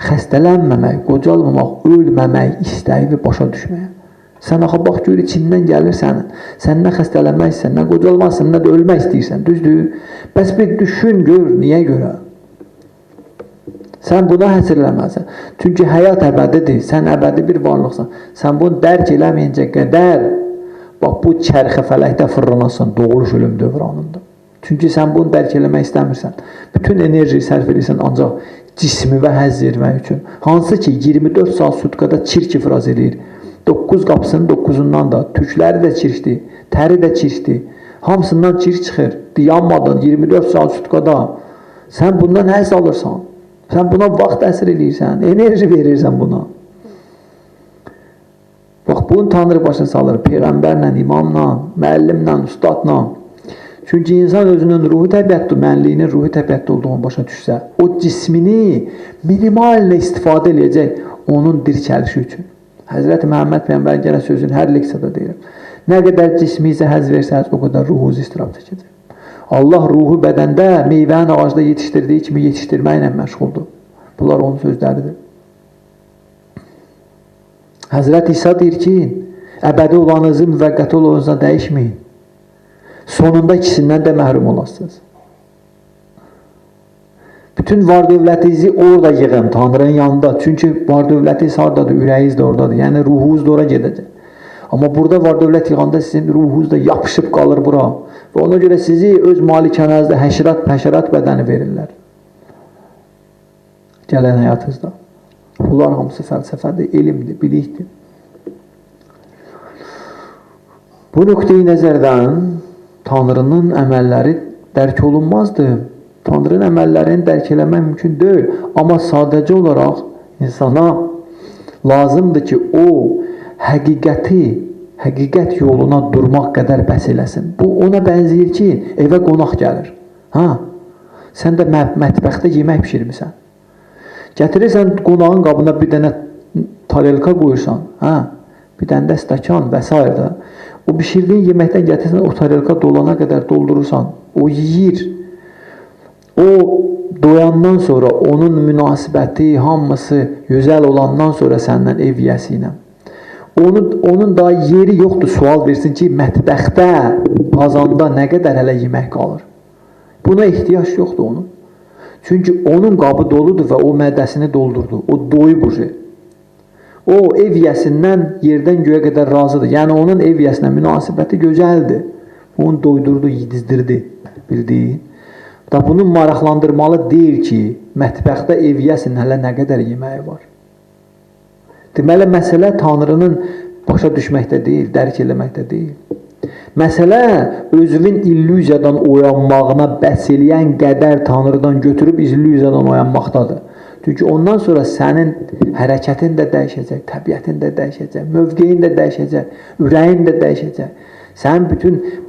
xəstələnməmək, qocalmamaq, ölməmək istəyi və başa düşməyə. Sən axı bax gör içindən gəlir sənin. Sən nə xəstələnmək istəyirsən, nə qocalmaq istəyirsən, nə də ölmək istəyirsən, düzdür? Bəs bir düşün, gör, niyə görə? Sən buna həsr eləməlisən. Çünki həyat əbədidir, sən əbədi bir varlıqsan. Sən bunu dərk eləməyincə qədər, bax bu çərxi fələkdə fırlanasan, doğuluş ölüm dövranında. Çünki sən bunu dərk eləmək istəmirsən. Bütün enerjiyi sərf edirsən ancaq cismi və həzz vermək üçün. Hansı ki 24 saat sutkada çirk ifraz eləyir. 9 qapısının 9-undan da tükləri də çirkdir, təri də çirkdir. Hamısından çirk çıxır. Dayanmadan 24 saat sutkada. Sən bundan həzz alırsan. Sən buna vaxt əsr eləyirsən, enerji verirsən buna. Bax, bunu Tanrı başa salır. Peyğəmbərlə, imamla, müəllimlə, ustadla. Çünki insan özünün ruhi təbiətdə, mənliyinin ruhi təbiətdə olduğunu başa düşsə, o cismini minimallə istifadə eləyəcək onun dirçəlişi üçün. Həzrəti Məhəmməd Peyğəmbərin gələn sözünü hər leksiyada deyirəm. Nə qədər cisminizə həzz versəniz, o qədər ruhunuzu istirab çəkəcək. Allah ruhu bədəndə meyvənin ağacda yetişdirdiyi kimi yetişdirməklə məşğuldur. Bunlar onun sözləridir. Həzrət İsa deyir ki, əbədi olanınızı müvəqqəti olanınızla dəyişməyin. Sonunda ikisindən də məhrum olasınız. Bütün var dövlətinizi orada yığın, Tanrının yanında. Çünki var dövlətiniz haradadır? Ürəyiniz də oradadır. Yəni ruhunuz da ora gedəcək. Amma burada var dövlət yığanda sizin ruhunuz da yapışıb qalır bura. Və ona görə sizi öz malikanənizdə həşərat, pəşərat bədəni verirlər. Gələn həyatınızda. Bunlar hamısı fəlsəfədir, elmdir, bilikdir. Bu nöqteyi nəzərdən Tanrının əməlləri dərk olunmazdı. Tanrının əməllərini dərk eləmək mümkün deyil. Amma sadəcə olaraq insana lazımdır ki, o həqiqəti, həqiqət yoluna durmaq qədər bəs eləsin. Bu ona bənzəyir ki, evə qonaq gəlir. Ha? Sən də mətbəxdə yemək pişirmisən. Gətirirsən qonağın qabına bir dənə tarelka qoyursan, hə? Bir dənə də stəkan və s. də. O bişirdiyin yeməkdən gətirsən, o tarelka dolana qədər doldurursan, o yeyir. O doyandan sonra onun münasibəti hamısı gözəl olandan sonra səndən ev yiyəsi ilə. Onun daha yeri yoxdur sual versin ki, mətbəxdə, qazanda nə qədər hələ yemək qalır. Buna ehtiyac yoxdur onun. Çünki onun qabı doludur və o mədəsini doldurdu. O doyub uje. O ev yiyəsindən yerdən göyə qədər razıdır. Yəni onun ev yiyəsinə münasibəti gözəldir. Onu doydurdu, yedizdirdi. Bildiyin. Da bunu maraqlandırmalı deyil ki, mətbəxdə ev yəsin, hələ nə qədər yeməyi var. Deməli, məsələ Tanrının başa düşməkdə deyil, dərk eləməkdə deyil. Məsələ özünün illüziyadan oyanmağına bəs eləyən qədər Tanrıdan götürüb illüziyadan oyanmaqdadır. Çünki ondan sonra sənin hərəkətin də dəyişəcək, təbiətin də dəyişəcək, mövqeyin də dəyişəcək, ürəyin də dəyişəcək. Sənin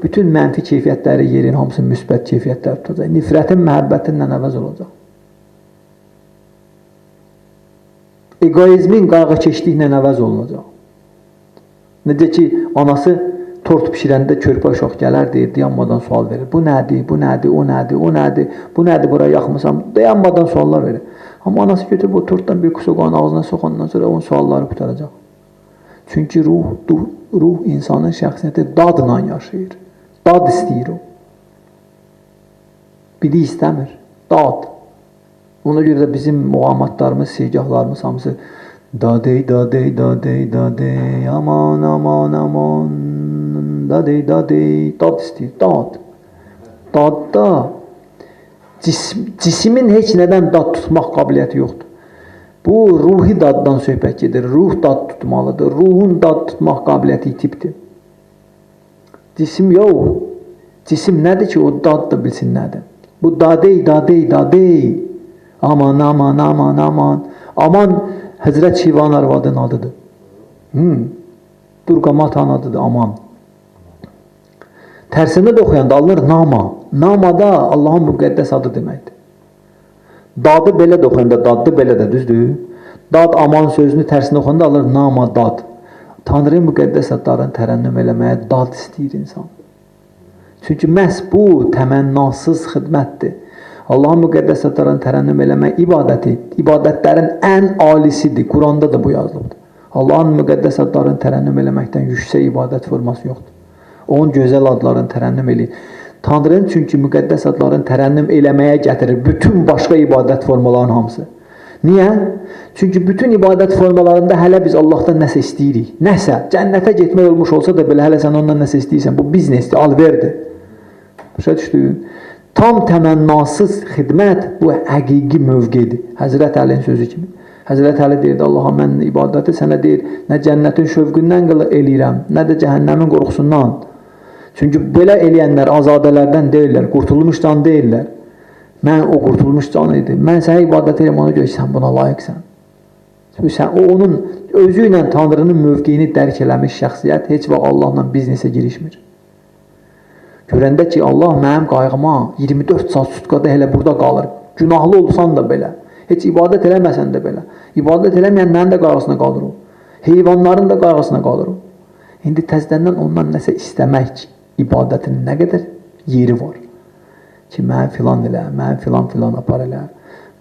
bütün mənfi keyfiyyətləri yerin hamısı müsbət keyfiyyətlər tutacaq. Nifrətin məhəbbətinlə əvəz olacaq. Egoizmin qayğıkeşliklə əvəz olunacaq. Necə ki, anası tort pişirəndə körpə uşaq gələr, deyir, dayanmadan sual verir. Bu nədir, bu nədir, o nədir, o nədir, bu nədir, bura yaxmısan, dayanmadan suallar verir. Amma anası götürüb o tortdan bir kusoqanın ağzına soxandan sonra onun sualları qurtaracaq. Çünki ruh insanın şəxsiyyəti dadla yaşayır. Dad istəyir o. Bilik istəmir. Dad. Ona görə də bizim muğamatlarımız, sirgahlarımız hamısı dadey, dadey, dadey, dadey, aman, aman, aman, dadey, dadey, dad istəyir, dad. Dadda cismin heç nədən dad tutmaq qabiliyyəti yoxdur. Bu, ruhi daddan söhbət gedir. Ruh dad tutmalıdır. Ruhun dad tutmaq qabiliyyəti itibdir. Cisim yox. Cisim nədir ki, o dad da bilsin nədir. Bu, dadey, dadey, dadey. Aman, aman, aman, aman. Aman, Həzrət Şivan arvadının adıdır. Durga Matanın adıdır, aman. Tərsində də oxuyanda alınır nama. Nama da Allahın müqəddəs adı deməkdir. Dadı belə də oxuyanda, daddı belə də, düzdür. Dad, aman sözünü tərsində oxuyanda alır nama, dad. Tanrının müqəddəs adlarını tərənnüm eləməyə dad istəyir insan. Çünki məhz bu təmənnasız xidmətdir. Allahın müqəddəs adlarını tərənnüm eləmək ibadəti, ibadətlərin ən alisidir. Quranda da bu yazılıbdır. Allahın müqəddəs adlarını tərənnüm eləməkdən yüksək ibadət forması yoxdur. Onun gözəl adlarını tərənnüm eləyir. Tanrının çünki müqəddəs adlarını tərənnüm eləməyə gətirir bütün başqa ibadət formalarının hamısı. Niyə? Çünki bütün ibadət formalarında hələ biz Allahdan nəsə istəyirik. Nəsə, cənnətə getmək olmuş olsa da belə hələ sən ondan nəsə istəyirsən. Bu biznesdir, alverdir. Başa düşdün? Tam təmənnasız xidmət bu həqiqi mövqedir. Həzrət Əlinin sözü kimi. Həzrət Əli deyirdi, Allaha mən ibadəti sənə deyir, nə cənnətin şövqündən eləyirəm, nə də cəhənnəmin qorxusundan. Çünki belə eləyənlər azadələrdən deyirlər, qurtulmuşdan deyirlər. Mən o qurtulmuş can idi. Mən sənə ibadət edirəm, ona görə sən buna layiqsən. Sən, o, onun özü ilə Tanrının mövqeyini dərk eləmiş şəxsiyyət heç vaxt Allahla biznesə girişmir. Görəndə ki, Allah mənim qayğıma 24 saat sutkada elə burada qalır. Günahlı olsan da belə, heç ibadət eləməsən də belə. İbadət eləməyənlərin də qayğısına qalır o. Heyvanların da qayğısına qalır o. İndi təzdəndən ondan nəsə istəmək ibadətinin nə qədər yeri var ki, mənə filan elə, mənə filan filan apar elə,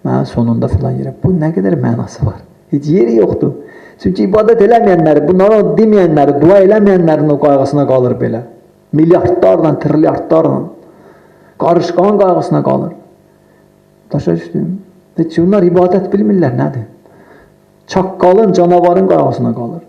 mənə sonunda filan yerə. Bu nə qədər mənası var? Heç yeri yoxdur. Çünki ibadət eləməyənləri, bunlara deməyənləri, dua eləməyənlərin o qayğısına qalır belə. Milyardlarla, trilyardlarla qarışqanın qayğısına qalır. Başa düşdüm. Heç bunlar ibadət bilmirlər nədir? Çaqqalın, canavarın qayğısına qalır.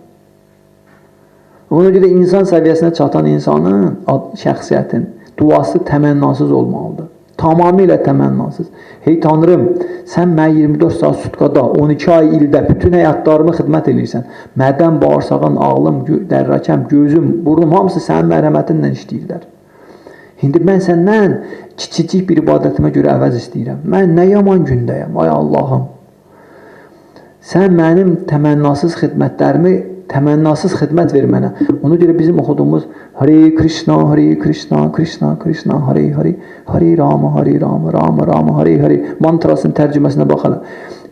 Ona görə insan səviyyəsinə çatan insanın, şəxsiyyətin duası təmənnasız olmalıdır. Tamamilə təmənnasız. Hey Tanrım, sən mənə 24 saat sutkada, 12 ay ildə bütün həyatlarımı xidmət eləyirsən. Mədən, bağırsağın, ağlım, dərrakəm, gözüm, burnum hamısı sənin mərhəmətinlə işləyirlər. İndi mən səndən kiçicik bir ibadətimə görə əvəz istəyirəm. Mən nə yaman gündəyəm, ay Allahım. Sən mənim təmənnasız xidmətlərimi, təmənnasız xidmət ver mənə. Ona görə bizim oxuduğumuz Hare Krishna, Hare Krishna, Krishna Krishna, Hare Hare, Hare Rama, Hare Rama, Rama Rama, Hare Hare mantrasının tərcüməsinə baxalım.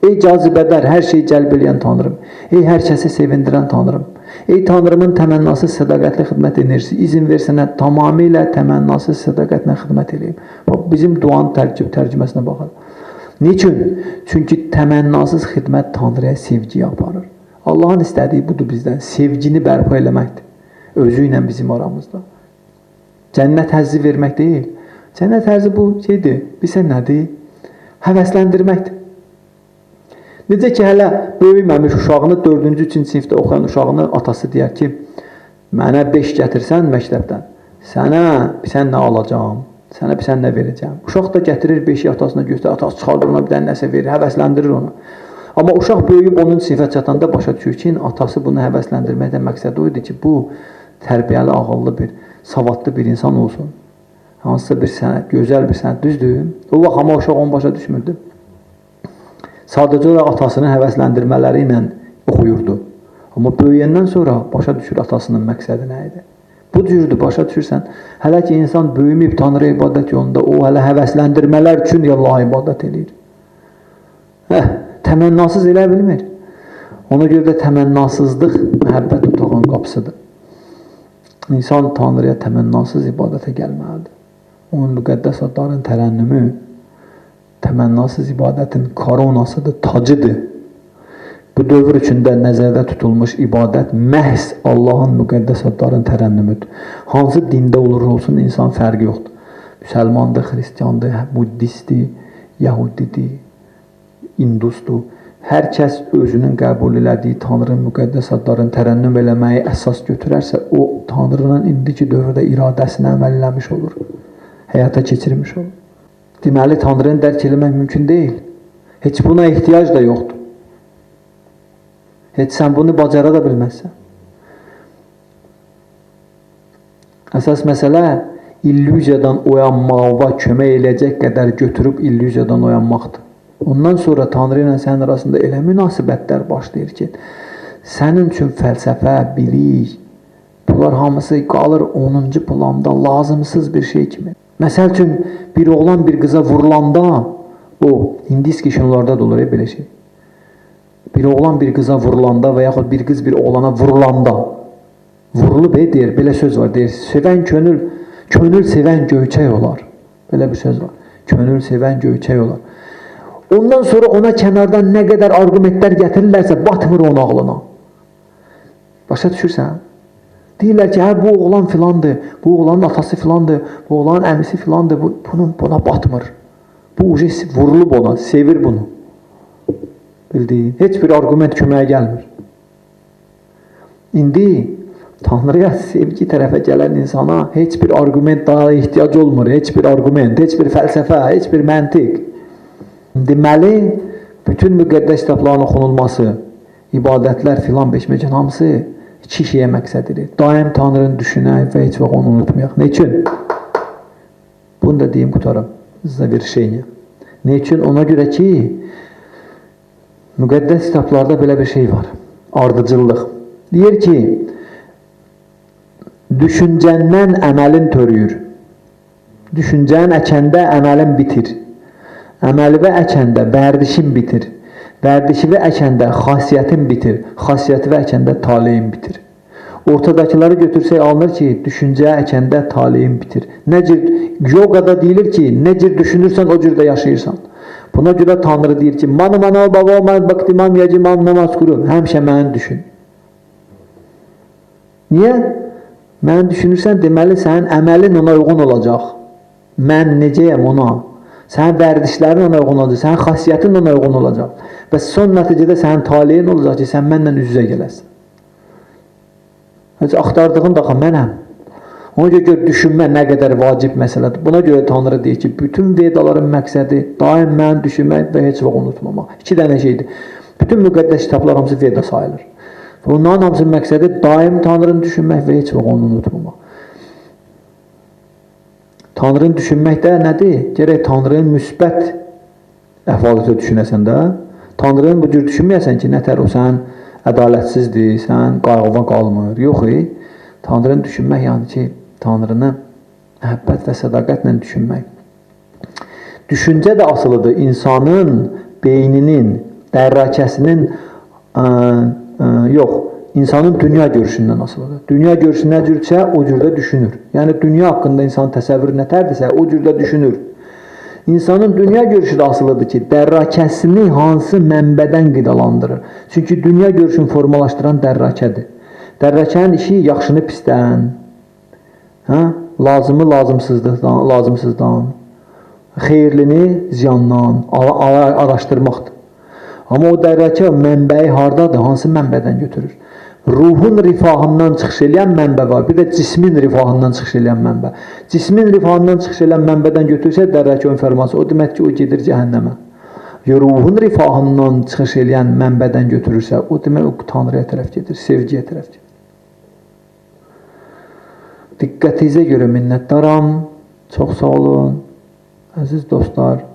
Ey cazibədar, hər şeyi cəlb eləyən Tanrım. Ey hər kəsi sevindirən Tanrım. Ey Tanrımın təmənnasız sədaqətli xidmət enerjisi, izin ver sənə tamamilə təmənnasız sədaqətlə xidmət eləyim. Bax, bizim duanın tərcüməsinə baxalım. Niçin? Çünki təmənnasız xidmət Tanrıya sevgiyi aparır. Allahın istədiyi budur bizdən, sevgini bərpa eləməkdir. Özü ilə bizim aramızda. Cənnət həzzi vermək deyil. Cənnət həzzi bu şeydir, bilsən nədir? Həvəsləndirməkdir. Necə ki, hələ böyüməmiş uşağını, 4-cü, 3-cü sinifdə oxuyan uşağını atası deyər ki, mənə 5 gətirsən məktəbdən, sənə, sən nə alacağam? Sənə bir sən nə verəcəm. Uşaq da gətirir 5-i atasına göstərir, atası çıxardır ona bir dənə nəsə verir, həvəsləndirir onu. Amma uşaq böyüyüb onun sinifə çatanda başa düşür ki, atası bunu həvəsləndirməkdən məqsədi o idi ki, bu tərbiyəli, ağıllı bir, savadlı bir insan olsun. Hansısa bir sənət, gözəl bir sənət, düzdür? O vaxt amma uşaq onu başa düşmürdü. Sadəcə olaraq atasının həvəsləndirmələri ilə oxuyurdu. Amma böyüyəndən sonra başa düşür atasının məqsədi nə idi. Bu cürdür, başa düşürsən. Hələ ki insan böyüməyib Tanrı ibadət yolunda, o hələ həvəsləndirmələr üçün Allaha ibadət eləyir. Təmənnasız elə bilmir. Ona görə də təmənnasızlıq məhəbbət otağının qapısıdır. İnsan Tanrıya təmənnasız ibadətə gəlməlidir. Onun müqəddəs adların tərənnümü təmənnasız ibadətin koronasıdır, tacıdır. Bu dövr içində nəzərdə tutulmuş ibadət məhz Allahın müqəddəs adlarının tərənnümüdür. Hansı dində olur olsun insan fərqi yoxdur. Müsəlmandır, xristiandır, buddistdir, yahudidir, indusdur. Hər kəs özünün qəbul elədiyi Tanrının müqəddəs adlarını tərənnüm eləməyi əsas götürərsə, o Tanrının indiki dövrdə iradəsinə əməl eləmiş olur, həyata keçirmiş olur. Deməli, Tanrını dərk eləmək mümkün deyil. Heç buna ehtiyac da yoxdur. Heç sən bunu bacara da bilməzsən. Əsas məsələ illüziyadan oyanmağa kömək eləyəcək qədər götürüb illüziyadan oyanmaqdır. Ondan sonra Tanrı ilə sənin arasında elə münasibətlər başlayır ki, sənin üçün fəlsəfə, bilik, bunlar hamısı qalır 10-cu planda lazımsız bir şey kimi. Məsəl üçün, bir oğlan bir qıza vurulanda, o, indiski kinolarda da olur belə şey. Bir oğlan bir qıza vurulanda və yaxud bir qız bir oğlana vurulanda, vurulub, deyir, belə söz var, deyir, sevən könül, könül sevən göyçək olar. Belə bir söz var, könül sevən göyçək olar. Ondan sonra ona kənardan nə qədər argumentlər gətirirlərsə, batmır onun ağlına. Başa düşürsən? Deyirlər ki, hə, bu oğlan filandır, bu oğlanın atası filandır, bu oğlanın əmisi filandır, buna batmır. Bu vurulub ona, sevir bunu. Bildiyin, heç bir argument köməyə gəlmir. İndi Tanrıya sevgi tərəfə gələn insana heç bir argument daha ehtiyac olmur, heç bir argument, heç bir fəlsəfə, heç bir məntiq. Deməli, bütün müqəddəs kitabların oxunulması, ibadətlər filan beşməcən hamısı iki şeyə məqsəd edir. Daim Tanrını düşünək və heç vaxt onu unutmayaq. Nə üçün? Bunu da deyim, qutaram. Zaverşeniya. Nə üçün? Ona görə ki, müqəddəs kitablarda belə bir şey var. Ardıcıllıq. Deyir ki, düşüncəndən əməlin törüyür. Düşüncən əkəndə əməlin bitir. Əməlivə əkəndə vərdişin bitir. Vərdişivə əkəndə xasiyyətin bitir. Xasiyyətivə əkəndə taleyin bitir. Ortadakıları götürsək alınır ki, düşüncəyə əkəndə taleyin bitir. Nə cür, yoqada deyilir ki, nə cür düşünürsən, o cür də yaşayırsan. Buna görə Tanrı deyir ki, manı mana baba, man bhaktimam yacimam namaz kurum. Həmişə məni düşün. Niyə? Məni düşünürsən, deməli sənin əməlin ona uyğun olacaq. Mən necəyəm ona? Sənin vərdişlərin ona uyğun olacaq, sənin xasiyyətin ona uyğun olacaq. Və son nəticədə sənin taleyin olacaq ki, sən mənlə üz-üzə gələsən. Heç axtardığın da mənəm. Ona görə düşünmə nə qədər vacib məsələdir. Buna görə Tanrı deyir ki, bütün Vedaların məqsədi daim məni düşünmək və heç vaxt unutmamaq. İki dənə şeydir. Bütün müqəddəs kitablar hamısı Veda sayılır. Bunların hamısının məqsədi daim Tanrını düşünmək və heç vaxt onu unutmamaq. Tanrını düşünmək də nədir? Gərək Tanrının müsbət əhvalatı düşünəsən də. Tanrının bu cür düşünməyəsən ki, nətər o sən ədalətsizdir, sən qayğıva qalmır. Yox, Tanrını düşünmək yəni ki, Tanrını məhəbbət və sədaqətlə düşünmək. Düşüncə də asılıdır. İnsanın beyninin, dərrakəsinin, yox, insanın dünya görüşündən asılıdır. Dünya görüşü nə cürsə, o cürdə düşünür. Yəni, dünya haqqında insanın təsəvvürü nətərdirsə, o cürdə düşünür. İnsanın dünya görüşü də asılıdır ki, dərrakəsini hansı mənbədən qidalandırır. Çünki dünya görüşünü formalaşdıran dərrakədir. Dərrakənin işi yaxşını pisdən, lazımı lazımsızdan, xeyirlini ziyandan araşdırmaqdır. Amma o dərrakə mənbəyi hardadır, hansı mənbədən götürür? Ruhun rifahından çıxış eləyən mənbə var, bir də cismin rifahından çıxış eləyən mənbə. Cismin rifahından çıxış eləyən mənbədən götürsə dərrək o informasiya, o demək ki, o gedir cəhənnəmə. Ya ruhun rifahından çıxış eləyən mənbədən götürürsə, o demək o Tanrıya tərəf gedir, sevgiyə tərəf gedir. Diqqətinizə görə minnətdaram. Çox sağ olun. Əziz dostlar.